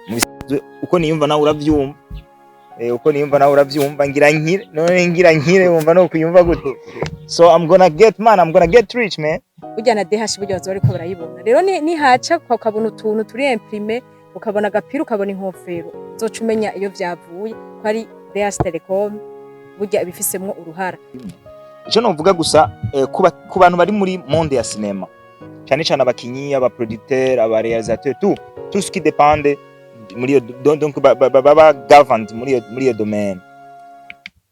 Mu bisanzwe uko niyumva nawe uravyumva. Uko niyumva nawe uravyumva, ngira nkire, none ngira nkire, wumva no kuyumva gute? So I'm gonna get, man, I'm gonna get rich, man. Burya na DH burya bazoba bariko barayibona. Rero nihaca ukabona utuntu turi imprimé, ukabona agapira, ukabona inkofero, uzoca umenya iyo vyavuye ko ari DH Telecom burya ibifisemwo uruhara. Ico novuga gusa, ku bantu bari muri monde ya cinéma, cyane cyane abakinyi, aba producteur, aba réalisateur, tout ce qui dépende muri iyo, donc baba governed muri iyo domaine,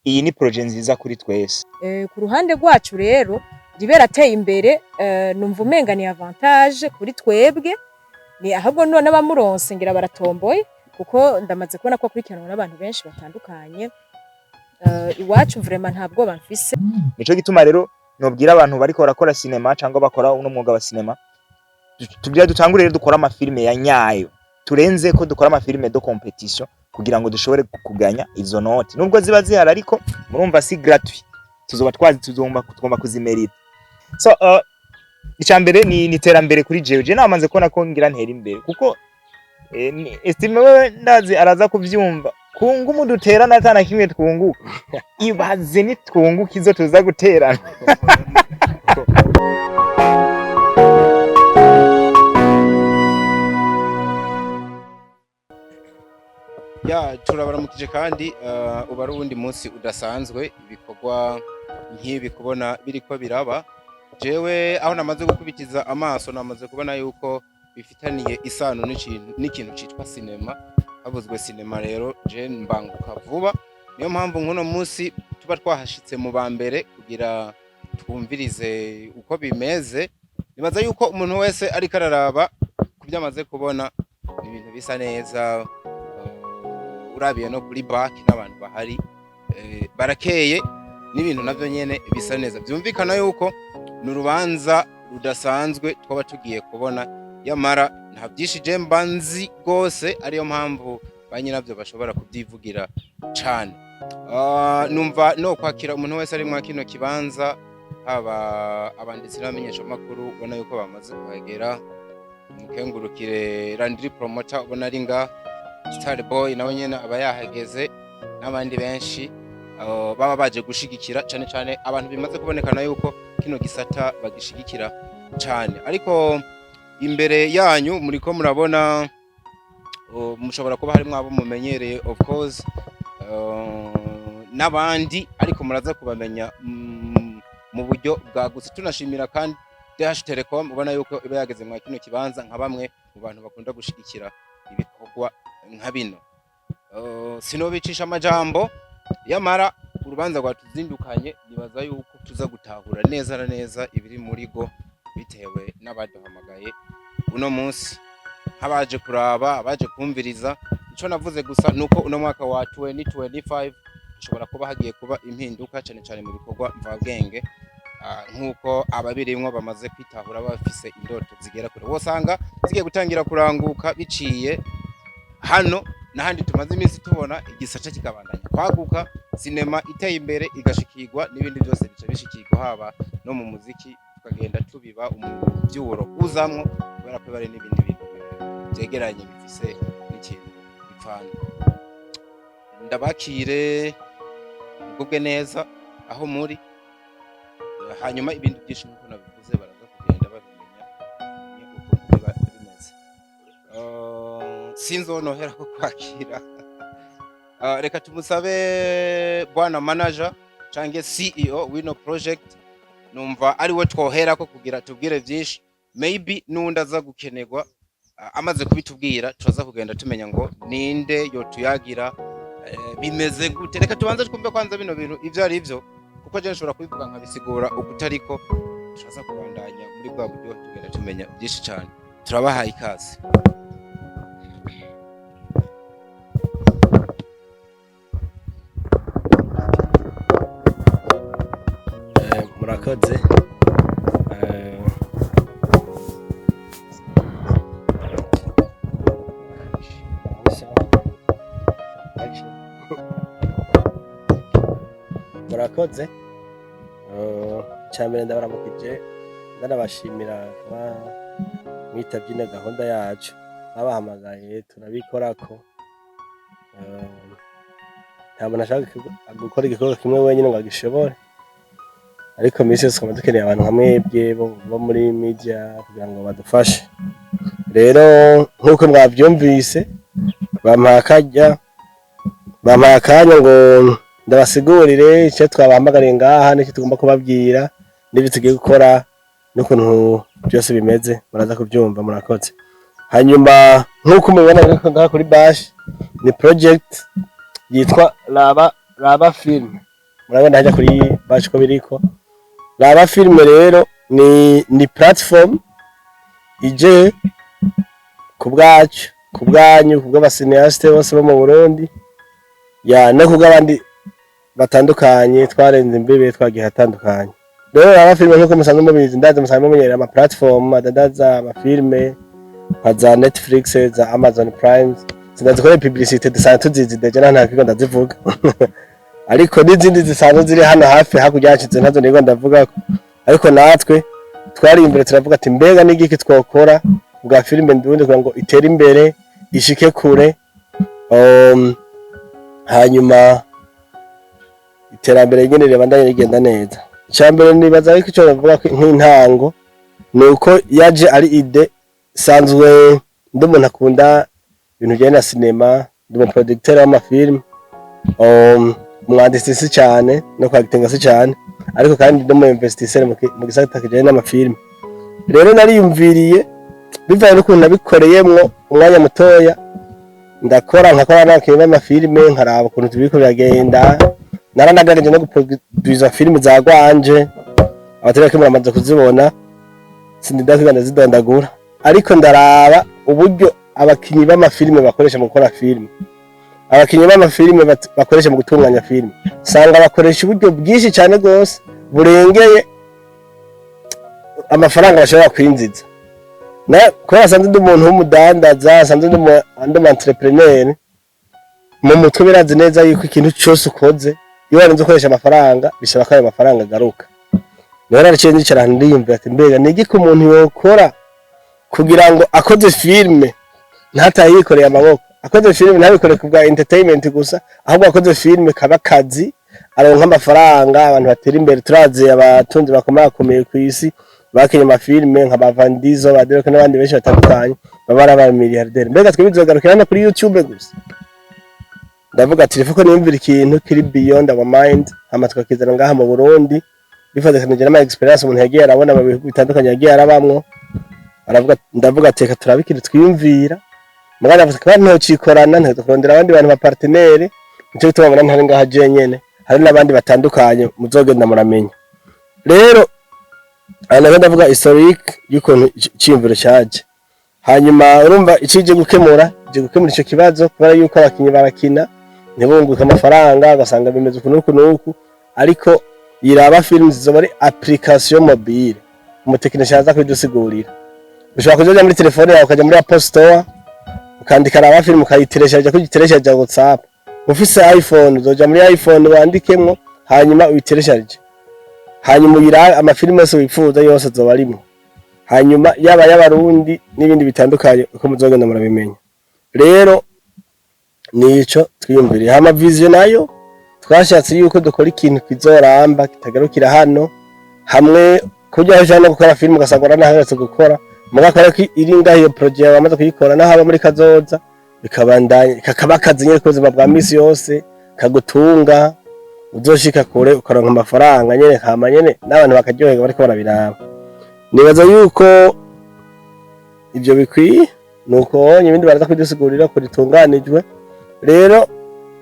iyi ni projet nziza kuri twese. Ku ruhande rwacu rero ribera ateye imbere, numva umenga ni avantage kuri twebwe, ni ahubwo none abamuronse ngira baratomboye, kuko ndamaze kubona ko akurikiranwa n'abantu benshi batandukanye. Iwacu vraiment nta bwoba mfise. Nico gituma rero nobwira abantu bariko barakora cinéma cyangwa bakora uno mwuga wa cinéma, tugira dutangure rero dukora amafilme ya nyayo, turenze ko dukora amafilme de compétition kugira ngo dushobore kuganya izo noti, nubwo ziba zihari, ariko murumva si gratuit, tuzoba twazi, tugomba kuzimerita. So icya mbere ni iterambere kuri jewe. Je namaze kubona ko ngira ntera imbere, kuko estime wewe ndazi araza kuvyumva kungumu duterana atana kimwe twunguka. Ibaze nitwunguka izo tuza guterana. Ya, turabaramukije kandi uba ari uwundi munsi udasanzwe, ibikorwa nk'ibi kubona biriko biraba. Jewe aho namaze gukubitiza amaso, namaze kubona yuko bifitaniye isano n'ikintu citwa sinema. Havuzwe sinema rero je mbanguka vuba, niyo mpamvu nk'uno munsi tuba twahashitse mu ba mbere kugira twumvirize uko bimeze. Nibaza yuko umuntu wese ariko araraba ku byo amaze kubona, ni ibintu bisa neza. Urabiye no kuri back n'abantu bahari, barakeye, n'ibintu navyo nyene bisa neza. Vyumvikana yuko ni urubanza rudasanzwe twaba tugiye kubona. Yamara nta byinshi je mba nzi rwose, ariyo mpamvu ba nyiravyo bashobora kubyivugira cane. Numva no kwakira umuntu wese ari mwa kino kibanza, haba abanditsi n'abamenyeshamakuru ubona yuko bamaze kuhagera. Mukengurukire Landry Promoter ubona ari nga Star Boy, nawe nyene aba yahageze, n'abandi benshi baba baje gushigikira, cane cane abantu bimaze kubonekana yuko kino gisata bagishigikira cane. Ariko imbere yanyu muriko murabona, mushobora kuba harimwo abo mumenyereye, of course, n'abandi, ariko muraza kubamenya mu buryo bwagutse. Tunashimira kandi DH Telecom ubona yuko iba yageze mwa kino kibanza nka bamwe mu bantu bakunda gushigikira ibikorwa nka bino. Sinobicisha amajambo, yamara urubanza rwatuzindukanye, nibaza yuko tuza gutahura neza na neza ibiri muri go bitewe n'abaduhamagaye uno munsi, nk'abaje kuraba, abaje kumviriza. Ico navuze gusa nuko uno mwaka wa 2025 hashobora kuba hagiye kuba impinduka cane cane mu bikorwa mvabwenge, nk'uko ababirimwo bamaze kwitahura, bafise indoto zigera kure, wosanga zigiye gutangira kuranguka biciye hano n'ahandi. Tumaze iminsi tubona igisata kikabandanya kwaguka, sinema iteye imbere igashikirwa n'ibindi byose bica bishikirwa, haba no mu muziki tukagenda tubiba umuvyuro uzamwo, kubera ko bari n'ibindi bintu vyegeranye bifise n'ikintu bipfana. Ndabakire, mugubwe neza aho muri. Hanyuma ibindi byinshi nk'uko nabivuze baraza kugenda babimenya ni ukuntu biba bimeze. Sinzonohera ko kwakira. Reka tumusabe bwana manager canke CEO w'ino project, numva ari we twoherako kugira tubwire vyinshi. Maybe n'uwundi aza gukenerwa, amaze kubitubwira turaza kugenda tumenya ngo ninde yotuyagira, bimeze gute. Reka tubanze twumve kwanza bino bintu ivyo ari vyo, kuko je nshobora kubivuga nkabisigura ukutariko. Turaza kubandanya muri bwa buryo tugenda tumenya byinshi cane. Turabahaye ikaze. Murakoze. Action. Murakoze. Icya mbere ndabaramukije, ndanabashimira kuba mwitavye ino gahunda yacu. Babahamagaye turabikorako. Nta muntu ashaka gukora igikorwa kimwe wenyine ngo agishobore, ariko misi yose twama dukeneye abantu nka mwebwe bo muri media kugira ngo badufashe. Rero nk'uko mwavyumvise, bampaye akanya ngo ndabasigurire icyo twabahamagariye ngaha n'icyo tugomba kubabwira n'ibyo tugiye gukora n'ukuntu byose bimeze. Muraza kubyumva. Murakoze. Hanyuma nk'uko mubibona rero ngaha kuri bash, ni project yitwa Raba Film. Murabona hajya kuri bash ko biriko Raba Film. Rero ni platform ije ku bwacu, ku bwanyu, ku bw'aba cinéastes bose bo mu Burundi ya no ku bw'abandi batandukanye. Twarenze imbibe, twagiye hatandukanye. Rero Raba Film, nk'uko musanzwe mubizi, ndazi musanzwe mumenyereye ama platform adandaza amafilme nka za Netflix, za Amazon Prime. Sinazikora publicité, dusanzwe tuzizi déjà, nta kigo ndazivuga, ariko n'izindi zisanzwe ziri hano hafi hakurya yacu izo ntazo nigo ndavuga. Ariko natwe twari imbere turavuga ati: "Mbega n'igiki twokora bwa filime ndundi kugira ngo itere imbere, ishike kure, hanyuma iterambere nyene ribandanye rigenda neza?" Icambere nibaza ariko ico bavuga ko nk'intango ni uko yaje ari idée sanzwe. Ndi umuntu akunda ibintu bijyanye na sinema, ndi umu producteur w'amafilm, umwanditsi si cyane no kwagitinga si cyane, ariko kandi ndi umu investisseur mu gisata kijyanye n'amafilm. Rero nariyumviriye bivanye n'ukuntu nabikoreyemwo umwanya mutoya, ndakora nkakora n'abakinnyi b'amafilime, nkaraba ukuntu tubiriko biragenda. Naranagerageje no guproduza filime za gwanje, abatari bake muramaze kuzibona, sindinda kwiga ndazidondagura. Ariko ndaraba uburyo abakinyi b'amafilime bakoresha mu gukora filime, abakinyi b'amafilime bakoresha mu gutunganya filime, sanga bakoresha uburyo bwinshi cyane rwose burengeye amafaranga bashobora kwinjiza. Na kubera asanzwe ndi umuntu w'umudandaza, asanzwe ndi umu entrepreneur mu mutwe, birazi neza yuko ikintu cyose ukoze, iyo warinze ukoresha amafaranga, bisaba ko ayo mafaranga agaruka. Niho naraciye nicara ahantu ndiyumvira ati: "Mbega ni igiki umuntu yokora kugira ngo akoze filime ntatahe yikoreye amaboko, akoze filime ntabikore ku bwa entertainment gusa, ahubwo akoze filime kaba akazi, aronka amafaranga, abantu batera imbere?" Turazi abatunzi bakomakomeye ku isi bakinye amafilime nka ba Vin Diesel, ba Derek n'abandi benshi batandukanye baba ari aba milliardaire. Mbega twe bizogarukira hano kuri YouTube gusa? Ndavuga ati: "Reka niyumvira ikintu kiri beyond our mind, hama tukakizana ngaha mu Burundi." Bifatikanije n'ama experience umuntu yagiye arabona mu bihugu bitandukanye yagiye arabamwo, aravuga, ndavuga ati: "Reka turabe ikintu twiyumvira." Mugabo avuga ko ntocikorana, ntegerezwa kurondera abandi bantu ba partenaire. Nico gituma mubona ntari ngaha jenyene, hari n'abandi batandukanye muzogenda muramenya. Rero aha nako ndavuga historique y'ukuntu iciyumviro caje. Hanyuma urumva ico ije gukemura ico kibazo, kubera yuko abakinyi barakina ntibunguke amafaranga, ugasanga bimeze uku n'uku n'uku. Ariko iraba films zizoba ari application mobile, umutekinisiye aza kubidusigurira. Ushobora kuzoja muri telefone yawe, ukaja muri Apple Store, ukandika Raba Film, ukayitereshaja kugitereshaja WhatsApp. Ufise iPhone, uzoja muri iPhone wandikemwo, hanyuma uyitereshaje, hanyuma uyirabe amafilime yose wifuza yose azoba arimwo, hanyuma yaba y'Abarundi n'ibindi bitandukanye, uko muzogenda murabimenya. Rero nico twiyumviriye. Hama vision nayo, twashatse yuko dukora ikintu kizoramba, kitagarukira hano hamwe, kurya aho ushobora no gukora filime ugasanga waranahagaritse gukora, mugakora ko iri ngaho iyo projet yawe wamaze kuyikora, naho haba muri kazoza bikabandanya, kakaba akazi nyene k'ubuzima bwa misi yose kagutunga, uzoshika kure, ukaronka amafaranga nyene, kama nyene n'abantu bakaryoherwa bariko barabiraba. Nibaza yuko ivyo bikwiye, nuko ibindi baraza kudusigurira ko ritunganijwe. Rero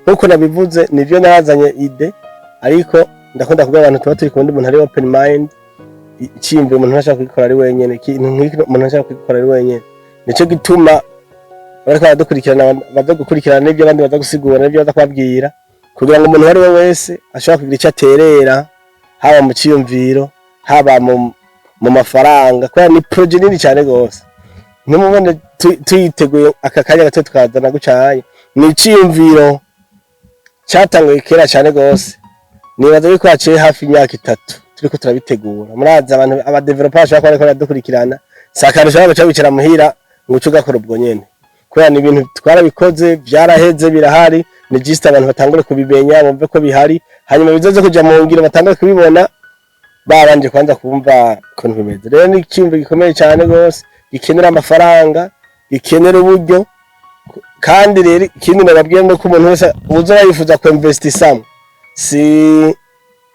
nkuko nabivuze, nivyo nazanye idée, ariko ndakunda kubwira abantu tuba turi kumwe, umuntu ari open mind, iciyumviro umuntu ntashaka kugikora ari wenyene, ikintu nk'iki umuntu ntashaka kugikora ari wenyene. Nico gituma bariko baradukurikirana, baza gukurikirana n'ibyo abandi baza gusigura n'ibyo baza kubabwira, kugira ngo umuntu uwo ari we wese ashobora kugira ico aterera, haba mu ciyumviro, haba mu mafaranga, kubera ni projet nini cane gose. Ntimubone tuyiteguye aka kanya gato tukazana gucanye. Ni iciyumviro cyatanguye kera cane gose. Nibaza yuko haciye hafi imyaka 3 turiko turabitegura. Murazi abantu aba developer bashobora kuba bariko baradukurikirana, si akantu ushobora guca wicara muhira ngo uce ugakora ubwo nyene. Kubera ni ibintu twarabikoze, vyaraheze, birahari. Ni juste abantu batangure kubimenya, bumve ko bihari, hanyuma bizoze kuja mu ngiro, batangure kubibona babanje kwanza kumva ukuntu bimeze. Rero ni icyumviro gikomeye cyane gose, gikenera amafaranga, gikenera uburyo. Kandi rero ikindi nababwiye nuko umuntu wese uzoba yifuza ku investissamo, si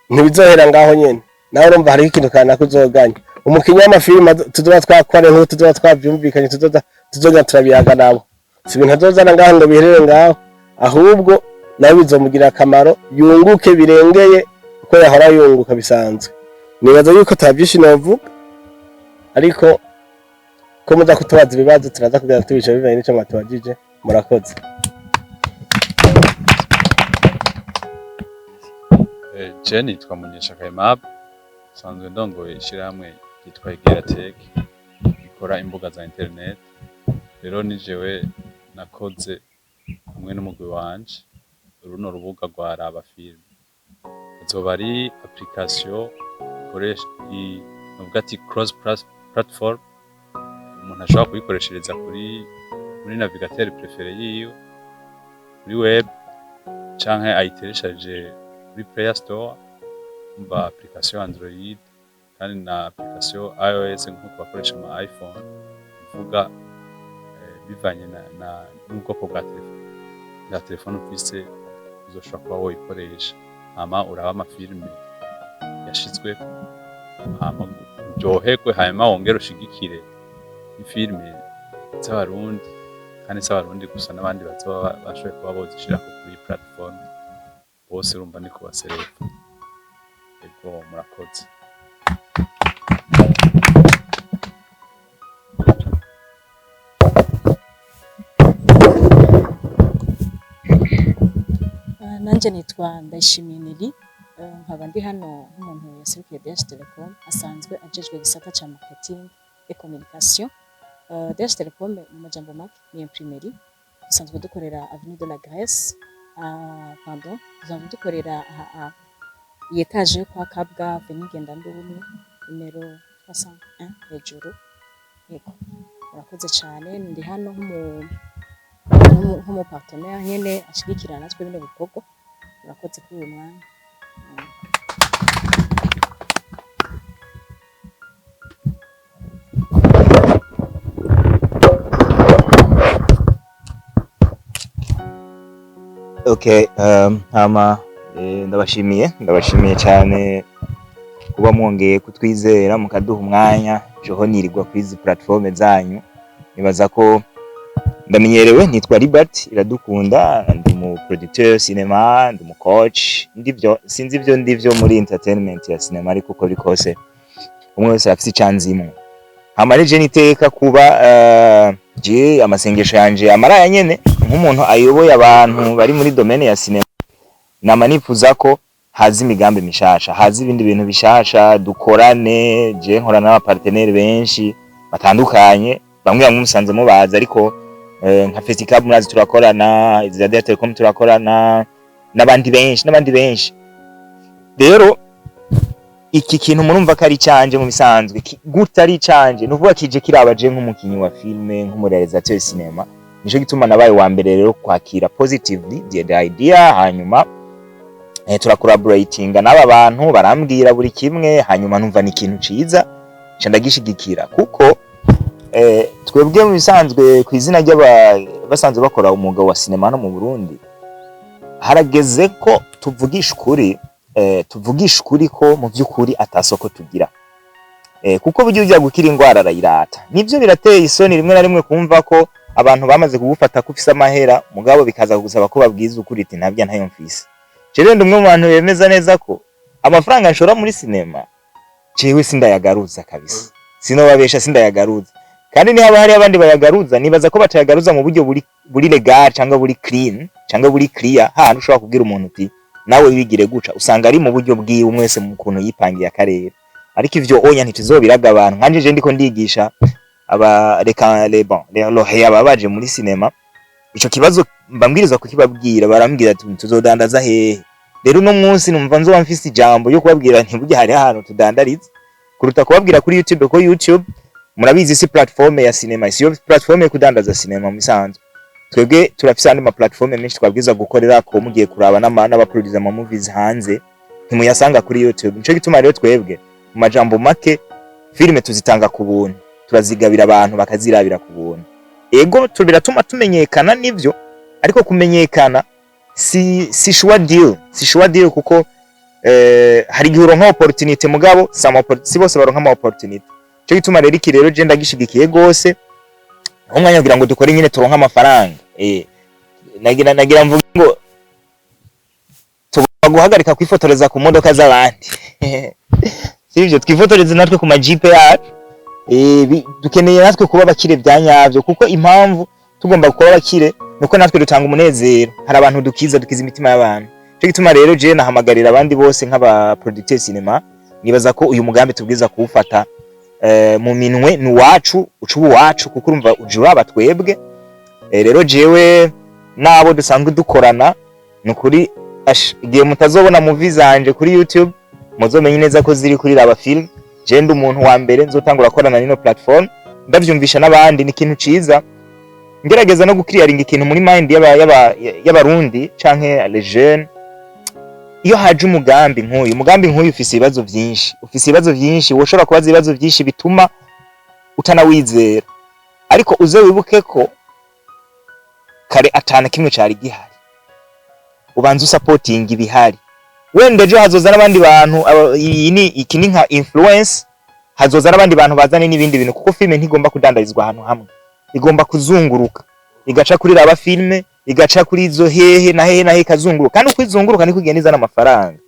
ntibizohera ngaho nyene. Nawe urumva hariho ikintu kanaka uzoganya. Umukinyi w'amafilime tuzoba twakora nk'uko tuzoba twavyumvikanye, tuzoza tuzogenda turabiyaga nabo. Si ibintu azozana ngaho ngo biherere ngaho, ahubwo nawe bizomugirira akamaro, yunguke birengeye uko yahora yunguka bisanzwe. Nibaza yuko ata vyinshi novuga, ariko ko muza kutubaza ibibazo, turaza kugira tubice bivanye n'ico mwatubajije. Murakoze. Je nitwa Munyesha Aimable, nsanzwe ndongoye ishirahamwe ryitwa Egeratech, rikora imbuga za internet. Rero ni jewe nakoze hamwe n'umugwi wanje runo rubuga rwa Raba Film. Azoba ari application ikoresha, novuga ati cross platform, umuntu ashobora kuyikoreshereza muri navigateur préféré yiwe, kuri web, canke ayitereshaje kuri Play Store. Umva, application Android kandi na application iOS, nk'uko bakoresha ama iPhone. Uvuga bivanye na n'ubwoko bwa telefone ufise, uzoshobora kuba woyikoresha, hama uraba amafilime yashizweko, hama uryoherwe, hanyuma wongere ushigikire ifilime z'Abarundi. Kandi si Abarundi gusa, n'abandi bazoba bashoboye kuba bozishirako kuri platform bose. Urumva ni kubaserefa. Ego, murakoze. Nanje nitwa Ndayishimiye Nelly, nkaba ndi hano nk'umuntu yaserukiye DH Telecom, asanzwe ajejwe igisata ca marketing et communication. DH Telecom mu majambo make ni imprimerie. Dusanzwe dukorera Avenue de la Grèce, pardon, dusanzwe dukorera aha iyi étage yo kwa Kabwa, Avenue Ngendandumwe nimero 301 hejuru. Yego, murakoze cane. Ndi hano nk'umu partenaire nyene ashigikira natwe bino bikorwa. Murakoze kuri uyu mwanya. Okay, hama ndabashimiye cyane kuba mwongeye kutwizera mukaduha umwanya. Joho nirirwa kuri izi platform zanyu, nibaza ko ndamenyerewe. Nitwa Libert Iradukunda, ndi mu producteur cinéma, ndi mu coach, ndivyo sinzi ivyo ndivyo muri entertainment ya cinema, ariko uko biri kose umwe wese afise icanzimwo. Hama rero je niteka kuba je amasengesho yanje amaraya nyene nk'umuntu ayoboye abantu bari muri domaine ya cinema, nama nifuza ko haza imigambi mishasha, haza ibindi bintu bishasha, dukorane. Je nkorana n'abapartenaire benshi batandukanye, bamwe bamwe musanze mubazi, ariko nka Festicab murazi turakorana, Iziradia Telecom turakorana, n'abandi benshi n'abandi benshi. Rero iki kintu murumva ko ari canje mu bisanzwe, gute ari canje? Nuvuga kije kiraba je nk'umukinyi wa filme, nk'umuréalisateur cinéma. Nico gituma nabaye wa mbere rero kwakira positively the idea. Hanyuma turacollaboratinga n'aba bantu, barambwira buri kimwe, hanyuma numva ni ikintu ciza, nca ndagishigikira, kuko twebwe mu bisanzwe ku izina ry'aba basanzwe bakora umwuga wa sinema no mu Burundi, harageze ko tuvugisha ukuri, tuvugisha ukuri ko mu by'ukuri atasoko tugira, kuko burya ujya gukira ingwara arayirata. Nivyo birateye isoni rimwe na rimwe kumva ko abantu bamaze kugufata ko ufise amahera, mugabo bikaza kugusaba ko babwiza ukuri ati ntabya ntayo mfise. Jewe ndi umwe mu bantu bemeza neza ko amafaranga nshora muri sinema jewe sindayagaruza kabisa, sinobabesha, sindayagaruza. Kandi niba hari abandi bayagaruza, nibaza ko batayagaruza mu buryo buri legal cyangwa buri clean cyangwa buri clear, hahandi ushobora kubwira umuntu uti nawe wigire guca. Usanga ari mu buryo bwiwe, umwe wese mu kuntu yipangiye akarere. Ariko ivyo onya ntituzobiraga abantu. Nkanje je ndiko ndigisha aba reka les bon les lauréats baba baje muri sinema, ico kibazo mbambwiriza kukibabwira. Barambwira ati tuzodandaza hehe? Rero uno munsi numva nzoba mfise ijambo yo kubabwira nti burya hari ahantu tudandariza, kuruta kubabwira kuri YouTube, ko YouTube murabizi si platform ya cinema, si yo platform yo kudandaza cinema mu bisanzwe. Twebwe turafise andi ma platform menshi twabwiza gukorera ko. Mugiye kuraba n'abaproducer ama movies hanze, ntimuyasanga kuri YouTube. Nico gituma rero twebwe, mu majambo make, filime tuzitanga ku buntu, turazigabira abantu bakazirabira ku buntu. Ego, biratuma tumenyekana nivyo, ariko kumenyekana si sure deal, si sure deal, kuko hari igihe uronka opportunity, mugabo si bose baronka ama opportunity. Cyo gituma rero iki rero je ndagishigikiye gose, aho umwanya kugira ngo dukore nyine turonke amafaranga. Nagira mvuge ngo tugomba guhagarika kwifotoreza ku modoka z'abandi, sivyo? Twifotoreze natwe ku majipe yacu. Dukeneye natwe kuba abakire bya nyavyo, kuko impamvu tugomba kuba abakire nuko natwe dutanga umunezero. Hari abantu dukiza imitima y'abantu. Cyo gituma rero je nahamagarira abandi bose nk'aba producteur cinéma, nibaza ko uyu mugambi tubwiza kuwufata mu minwe. Ni uwacu, ucuba uwacu, kuko urumva uje uraba twebwe. Rero jewe n'abo dusanzwe dukorana, ni ukuri igihe mutazobona movie zanje kuri YouTube, muzomenye neza ko ziri kuri Raba Film. Je ndi umuntu wa mbere nzotangura korana n'ino platform, ndavyumvisha n'abandi. Ni ikintu ciza, ngerageza no gukiriyaringa ikintu muri mind y'abarundi canke les jeunes. Iyo haje umugambi nk'uyu, umugambi nk'uyu ufise ibibazo vyinshi, ufise ibibazo vyinshi, woshobora kubaza ibibazo vyinshi bituma utanawizera. Ariko uze wibuke ko kare atana kimwe cari gihari, ubanza usapotinga ibihari. Wenda ejo hazoza n'abandi bantu. Iyi ni iki, ni nka influence. Hazoza n'abandi bantu bazane n'ibindi bintu, kuko filime ntigomba kudandarizwa ahantu hamwe, igomba kuzunguruka, igaca kuri Raba Filme, igaca kuri izo hehe na hehe na hehe, ikazunguruka. Kandi uko izunguruka niko igenda izana amafaranga.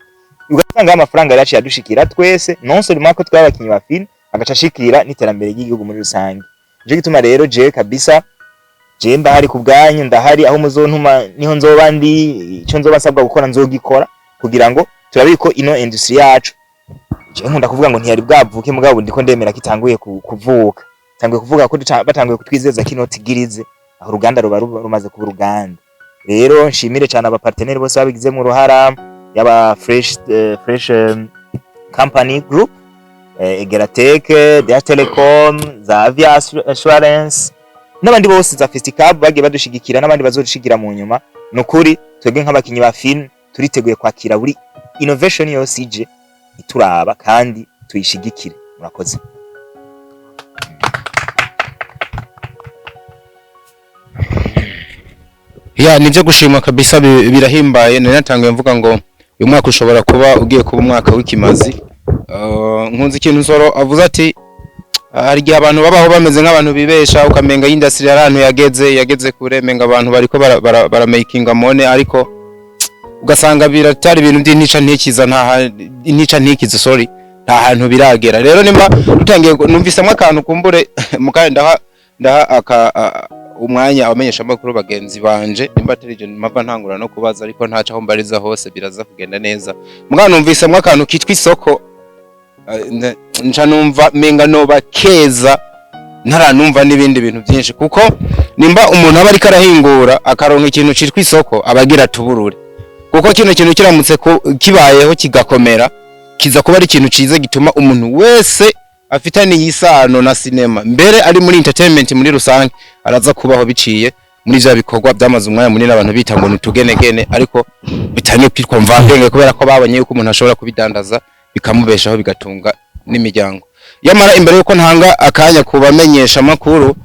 Ugasanga amafaranga yaciye adushikira twese, non seulement ko twaba abakinyi ba film, agaca ashikira n'iterambere ry'igihugu muri rusange. Nico gituma rero jewe kabisa, je ndahari ku bwanyu, ndahari. Aho muzontuma niho nzoba ndi. Ico nzoba nsabwa gukora nzogikora, kugira ngo turabe ko ino industry yacu, je nkunda kuvuga ngo ntiyari bwavuke, mugabo ndiko ndemera ko itanguye kuvuka, tanguye kuvuga ko batanguye kutwizeza ko inoti igirize aho uruganda ruba rumaze kuba uruganda. Rero nshimire cyane abapartenaires bose babigizemo uruhara, yaba Fresh Company Group, Egeratec, Dea Telecom, za Avia Assurance n'abandi bose, za Festicab bagiye badushigikira n'abandi bazodushigira mu nyuma. Nukuri twebwe nk'abakinyi ba film turiteguye kwakira buri innovation yose ije ituraba kandi tuyishigikire. Murakoze. Ya, nivyo gushimwa kabisa, birahimbaye. Nari natanguye mvuga ngo uyu mwaka ushobora kuba ugiye kuba umwaka w'ikimazi. Nkunze ikintu Nsoro avuze ati hari igihe abantu babaho bameze nk'abantu bibesha, ukamenga industry hari ahantu yageze kure, menga abantu bariko bara making money, ariko ugasanga biratari ibintu by'intica ntikiza, nta intica ntikiza, sorry, nta hantu biragera. Rero nimba dutangiye, numvisemwo akantu kumbure mukandi ndaha umwanya abamenyesha amakuru bagenzi banje, nimba atari je mpava ntangura no kubaza, ariko ntaco, aho mbariza hose biraza kugenda neza. Mugabo numvisemwo akantu kitwa isoko, nca numva menga noba keza ntaranumva n'ibindi bintu byinshi, kuko nimba umuntu aba ariko arahingura akaronka ikintu citwa isoko, aba agira tuburure, kuko kino kintu kiramutse kibayeho kigakomera, kiza kuba ari ikintu ciza gituma umuntu wese afitaniye isano na sinema, mbere ari muri entertainment muri rusange, araza kubaho biciye muri vya bikorwa byamaze umwanya munini abantu bita ngo nitugenegene, ariko bitanye kwitwa mvabwenge, kubera ko babonye yuko umuntu ashobora kubidandaza bikamubeshaho, bigatunga n'imiryango. Yamara imbere yuko ntanga akanya kubamenyesha amakuru,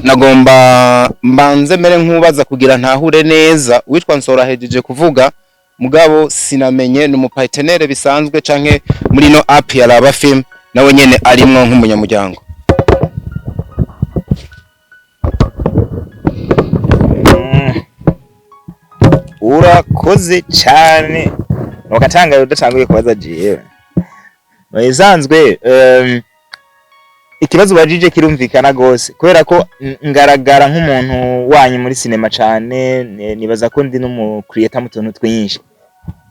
nagomba mbanze mere nkubaza kugira ntahure neza. Witwa Nsoro ahejeje kuvuga, mugabo sinamenye ni umupartenaire bisanzwe canke muri no app ya Raba Film nawe nyene arimwo nk'umunyamuryango. Urakoze cyane. Nugatanga udatanguye kubaza jewe. Mu bisanzwe, ikibazo ubajije kirumvikana gose, kubera ko ngaragara nk'umuntu wanyu muri sinema cane, nibaza ko ndi n'umu creator mu tuntu twinshi,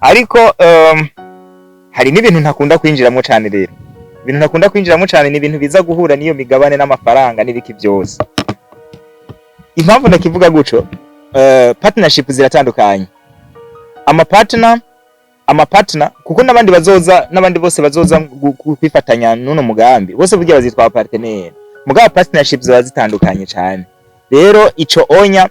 ariko hari n'ibintu ntakunda kwinjiramo cane. Rero ibintu ntakunda kwinjiramo cane ni ibintu biza guhura n'iyo migabane n'amafaranga n'ibiki byose. Impamvu ndakivuga guco, partnership ziratandukanye, ama partner, kuko n'abandi bazoza, n'abandi bose bazoza kwifatanya n'uno mugambi, bose burya bazitwa partenaire, mugabo partnership ziba zitandukanye cyane. Rero ico onya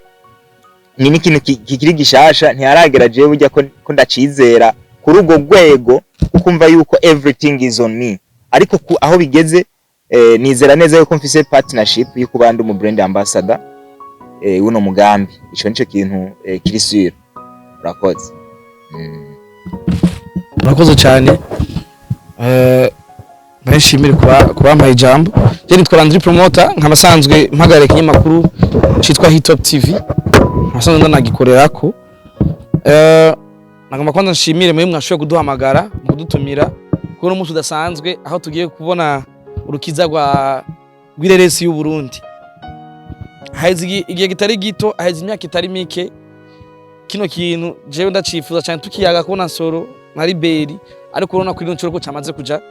Ni n'ikintu kikiri gishasha, ntiharagera jewe burya ko ndacizera kuri urwo rwego, kukumva yuko everything is on me. Ariko aho bigeze, nizera neza yuko mfise partnership yo kuba ndi umu brand ambassador w'uno mugambi. Ico nico kintu kiri sûr. Urakoze. Murakoze cyane. Nshimire kuba kubampaye ijambo. Je nitwa Landry Promoter, nkaba asanzwe mpagarariye ikinyamakuru citwa Hitop TV, nkasanzwe ndanagikorerako. Nagomba kwanza nshimire mwe mwashoboye kuduhamagara mu kudutumira kuri uno munsi udasanzwe, aho tugiye kubona urukiza rw'ireresi y'u Burundi. Haheze igihe kitari gito, haheze imyaka itari mike, kino kintu jewe ndacifuza cyane, tukiyaga kubona Nsoro na Liberi, ariko urabona ko ino nshuro ko camaze kuja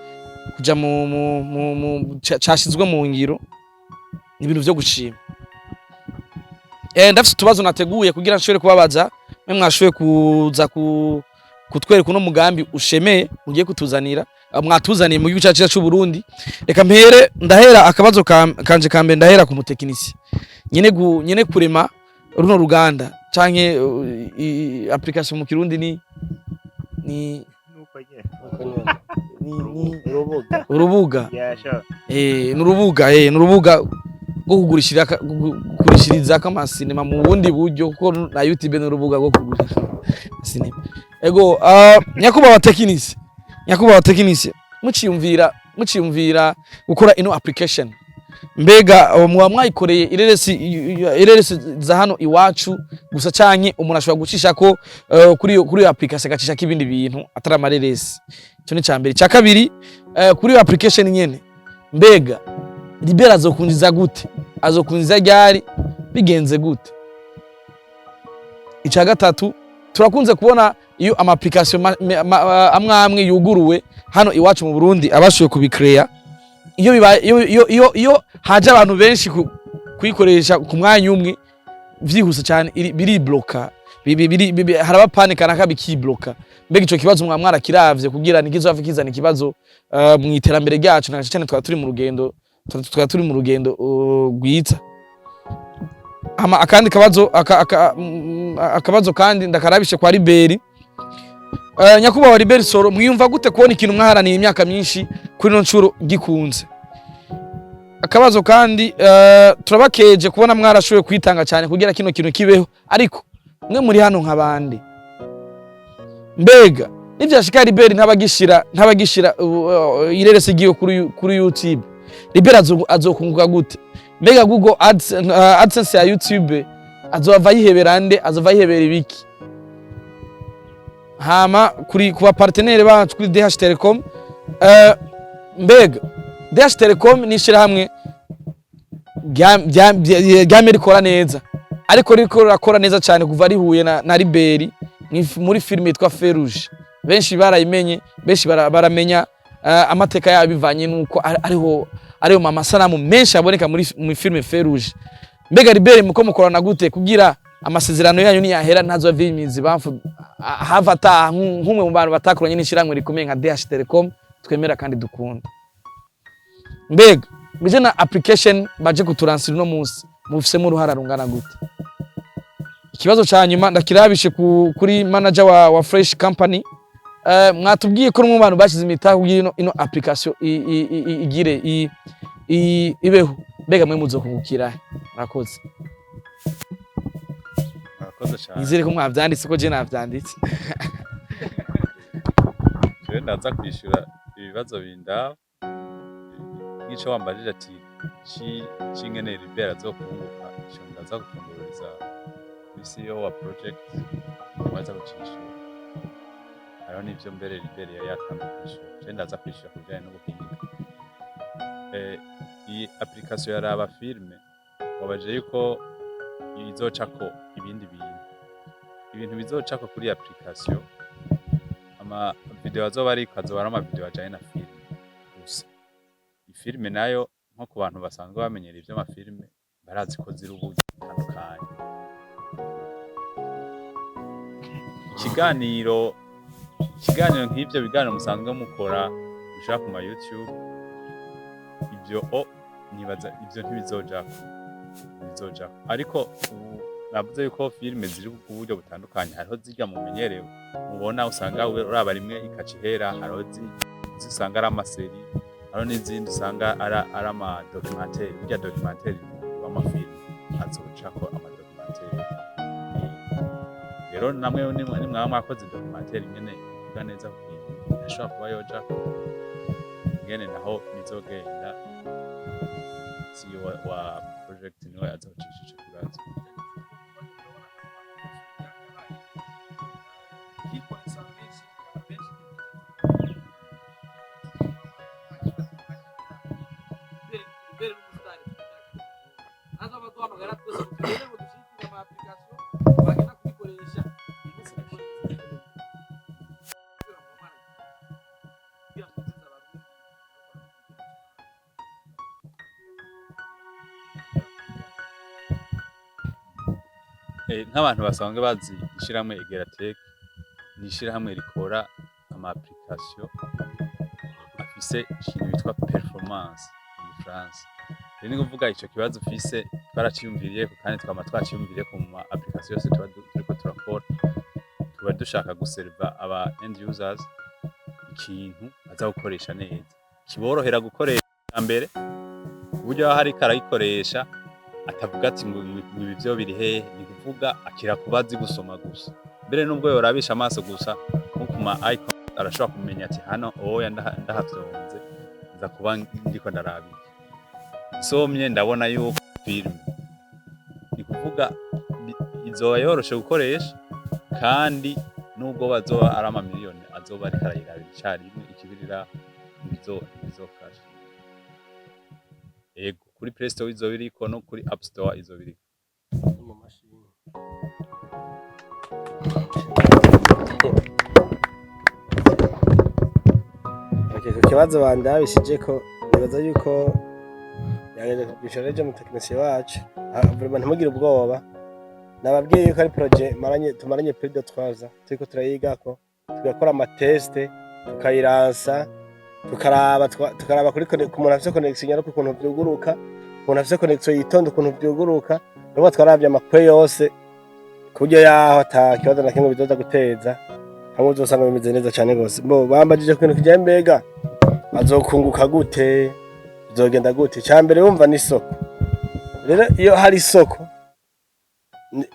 mu cashizwe mu ngiro, ni ibintu vyo gushima. Ndafise utubazo nateguye kugira nshobore kubabaza mwe mwashoboye kuza kutwereka uno mugambi ushemeye mugiye kutuzanira, mwatuzaniye mu gihugu cyacu cy'u Burundi. Reka mpere, ndahera akabazo kanje ka mbere, ndahera ku mutekinisi nyene kurema runo ruganda canke application mu Kirundi ni Urubuga. Urubuga. Yeah, sure. Ni urubuga, ni urubuga rwo kugurishirizako amasinema mu bundi buryo, kuko na YouTube ni urubuga rwo kugurisha sinema. Ego, nyakubahwa tekinisi, muciyumvira gukora ino application, mbega muba mwayikoreye ireresi za hano iwacu gusa, canke umuntu ashobora gucishako kuri iyo application agacishako ibindi bintu atari amareresi? Ico ni cambere. Ica kabiri, kuri iyo application nyene, mbega Libera azokunjiza gute? Azokunjiza ryari? Bigenze gute? Ica gatatu, turakunze kubona iyo ama application amwe amwe yuguruwe hano iwacu mu Burundi, abashoboye kubikreya, iyo bibaye, iyo haje abantu benshi kuyikoresha ku mwanya umwe vyihuse cyane, biribloka, haraba panne kanaka bikibloka. Mbega ico kibazo mwa mwarakiravye kugira ntikizove kizana ikibazo mu iterambere ryacu, na cyane twaba turi mu rugendo, twaba turi mu rugendo rwiza? Ama akandi kabazo, akabazo kandi ndakarabishe kwa Liberi. Nyakubahwa Liberi Soro, mwiyumva gute kubona ikintu mwaharaniye imyaka myinshi kuri ino nshuro gikunze? Akabazo kandi, turabakeje kubona mwarashoboye kwitanga cyane kugira kino kintu kibeho, ariko mwe muri hano nk'abandi, mbega nivyashika Liberi ntabagishira ireresi igiye kuri YouTube, Liberi azokunguka gute? Mbega Google AdSense ya YouTube azova yihebera nde? Azova yihebera ibiki? Hama kuri kuba partenaire bacu kuri DH Telecom, mbega DH Telecom ni ishirahamwe ryamye rikora neza, ariko riko rirakora neza cyane kuva rihuye na Liberi muri filime yitwa Feruje. Benshi barayimenye, benshi baramenya amateka yayo bivanye nuko ariho amasanamu menshi aboneka muri filime Feruje. Mbega Liberi muko mukorana gute kugira amasezerano yanyu niyahera ntazova imizi bamfu hava ataha nk'umwe mu bantu batakoranye n'ishirahamwe rikomeye nka DH Telecom twemera kandi dukunda? Mbega bije na application baje kuturansira uno munsi, mufisemo uruhara rungana gute? Ikibazo ca nyuma ndakirabishe kuri manager wa Fresh Company. Mwatubwiye ko mu bantu bashize imitahe kugira ino application igire ibeho, mbega mwe muzokungukira he? Murakoze. Murakoze cyane. Nizere ko mwavyanditse, ko je navyanditse. Jewe ndaza kwishura ibibazo bindaba, nk'ico wambajije ati c'ingene Libera azokunguka, ico ndaza gufunguriza kuri CEO wa project, niwe aza kucishura. Hariho n'ivyo mbere Libera yari yatanze kwishura, je ndaza kwishura ku bijanye n'ubuhinga. Iyi application ya Raba Filme, wabajije yuko izocako ibindi bintu, ibintu bizocako kuri iyi application, ama video azoba ariko azoba ari ama video ajanye na filme gusa. Ifilme nayo, nko ku bantu basanzwe bamenyera ivy'amafilme, barazi ko ziri uburyo butandukanye. Ikiganiro nk'ivyo biganiro musanzwe mukora mushira ku ma YouTube, ivyo o nibaza ivyo ntibizojako, ariko ubu Navuze yuko filime ziri ku buryo butandukanye. Hariho zirya mumenyereye mubona, usanga uraba rimwe ikaca ihera. Hariho usanga ari ama séries, hariho n'izindi usanga ari ama documentaire. Burya documentaire w'amafilime azocako ama documentaire. Rero namwe nimwaba mwakoze documentaire nyene ivuga neza ku kintu, irashobora kuba yojako. Ingene naho bizogenda, CEO wa project niwe azocisha ico kibazo. Nk'abantu basanzwe bazi ishirahamwe Egeratec, ni ishirahamwe rikora ama application afise ikintu bitwa performance mu gifaransa. Rero ni kuvuga ico kibazo ufise twaraciyumviriyeko, kandi twama twaciyumviriyeko mu ma application yose tuba turiko turakora. Tuba dushaka guserva aba end users ikintu baza gukoresha neza, kiborohera gukoresha mbere, ku buryo aho ariko arayikoresha atavuga ati ngo ibi vyo biri hehe. Ni kuvuga akira kuba azi gusoma gusa. Mbere nubwo yorabisha amaso gusa nko ku ma icon, arashobora kumenya ati hano oya ndahavyonze nza kuba ndiko ndaraba iki, nsomye ndabona yuko film. Ni kuvuga izoba yoroshe gukoresha, kandi nubwo bazoba ari amamiliyoni azoba ariko arayirabira icarimwe, ikibirira ntibizofasha. Ego, kuri Play Store izoba iriko, no kuri App Store izoba iriko. Mu mashini. Okay, ku kibazo bandabishije ko nibaza yuko yagejeje kugisha rero umutekinisiye wacu. Vraiment ntimugire ubwoba, nababwiye yuko ari projet maranye tumaranye plus de 3 ans turiko turayigako, tugakora ama test, tukayiransa, tukaraba tukaraba kuri ku muntu afise connexion nyaruka ukuntu vyuguruka, umuntu afise connexion yitonda ukuntu vyuguruka. Nubu twaravye amakwe yose ku buryo yaho ata kibazo na kimwe bizoza guteza, hamwe uzosanga bimeze neza cane gose. Bo bambajije ku kintu kijanye mbega azokunguka gute, bizogenda gute. Icambere wumva ni isoko. Rero iyo hari isoko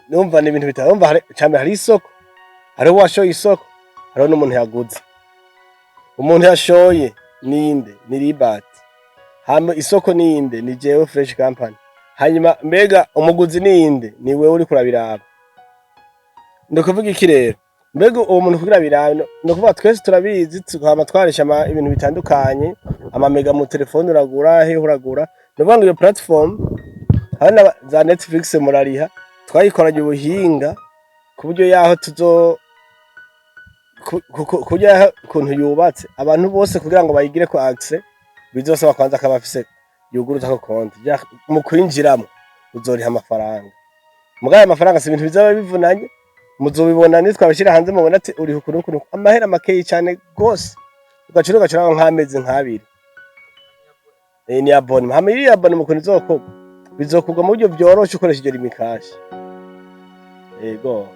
numva ni ibintu bitatu. Wumva hari icambere, hari isoko, hariho uwashoye isoko, hariho n'umuntu yaguze. Umuntu yashoye ninde? Ni Libert. Hama isoko ninde? Ni jewe Fresh Company. Hanyuma mbega umuguzi ninde? Ni wewe uriko urabiraba. Ni ukuvuga iki rero? Mbega uwo muntu kugira birabe, ni ukuvuga twese turabizi, tukaba twaresha ibintu bitandukanye, amamega mu telefone uragura hehe uragura. Ni ukuvuga ngo iyo platform hari na za Netflix murariha, twayikoranye ubuhinga ku buryo yaho tuzo ku buryo yaho ukuntu yubatse, abantu bose kugira ngo bayigire ko access bizosaba kwanza akaba afise yuguruza ko konti. Mu kwinjiramo uzoriha amafaranga. Mugabo ayo mafaranga si ibintu bizaba bivunanye, muzobibona nitwabishyira hanze, mubona ati uriha ukuntu ukuntu, amahera makeyi cyane gose, ugaca nk'amezi nk'abiri. Ni abonnement. Hama iriya abonnement ukuntu izokorwa, bizokorwa mu buryo byoroshe ukoresheje Lumicash. Yego,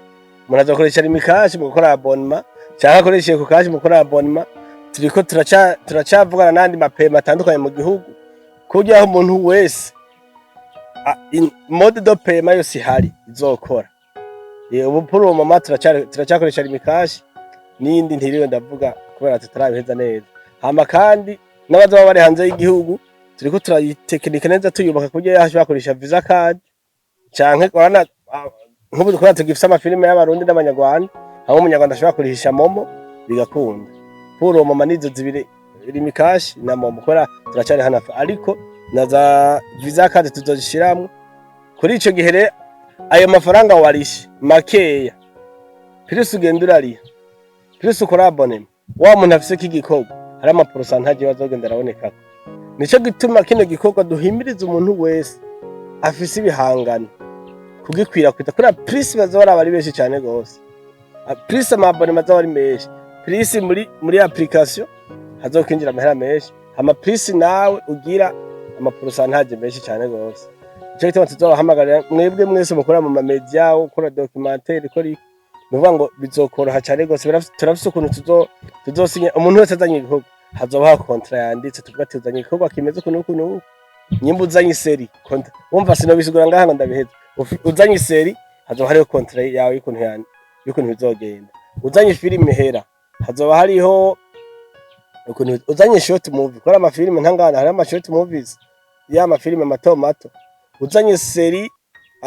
umuntu azokoresha Lumicash mu gukora abonnement, cyangwa akoresheje Ecocash mu gukora abonnement. Turiko turacavugana n'andi mapema atandukanye mu gihugu, ku buryo aho umuntu wese mode de paiement yose ihari izokora. Ubu pour le moment turacyakoresha Lumicash n'iyindi ntiriwe ndavuga kubera tutarabiheza neza. Hama kandi n'abazoba bari hanze y'igihugu turiko turayitekinika neza, tuyubaka ku buryo yashobora bakoresha Visa card, canke urabona nk'ubu kubera tugifise amafilime y'Abarundi n'Abanyarwanda, aho umunyarwanda ashobora kurihisha MoMo bigakunda. Pour le moment nizo zibiri, Lumicash na MoMo, kubera turacari hano, ariko na za Visa card tuzozishiramwo. Kuri ico gihe rero ayo mafaranga warishe makeya, plus ugenda urariha, plus ukora abonnement, wa muntu afise k'igikorwa hari ama pourcentage bazogenda arabonekako. Nico gituma kino gikorwa duhimiriza umuntu wese afise ibihangano kugikwirakwiza, kubera plus bazoba ari benshi cane gose. Plus ama abonnement azoba ari menshi, plus muri application hazokwinjira amahera menshi, hama plus nawe ugira ama pourcentage menshi cane gose. Nico gituma rero duhimiriza umuntu wese afise igikorwa Ico gituma tuzobahamagarira mwebwe mwese mukora mu ma média, ukora documentaire, ikora iki, ni ukuvuga ngo bizokoroha cane gose. Turafise ukuntu tuzosinya umuntu wese azanye igikorwa, hazobaho contrat yanditse, tuvuga ati uzanye igikorwa kimeze uku n'uku n'uku. Nyimba uzanye i série, wumva sinobisigura ngaha ngo ndabiheze. Uzanye i série, hazoba hariho contrat yawe y'ukuntu bizogenda. Uzanye filime hera, hazoba hariho ukuntu. Uzanye short movie, kubera amafilime ntangana, hariho ama short movies, ya mafilime mato mato. Uzanye série,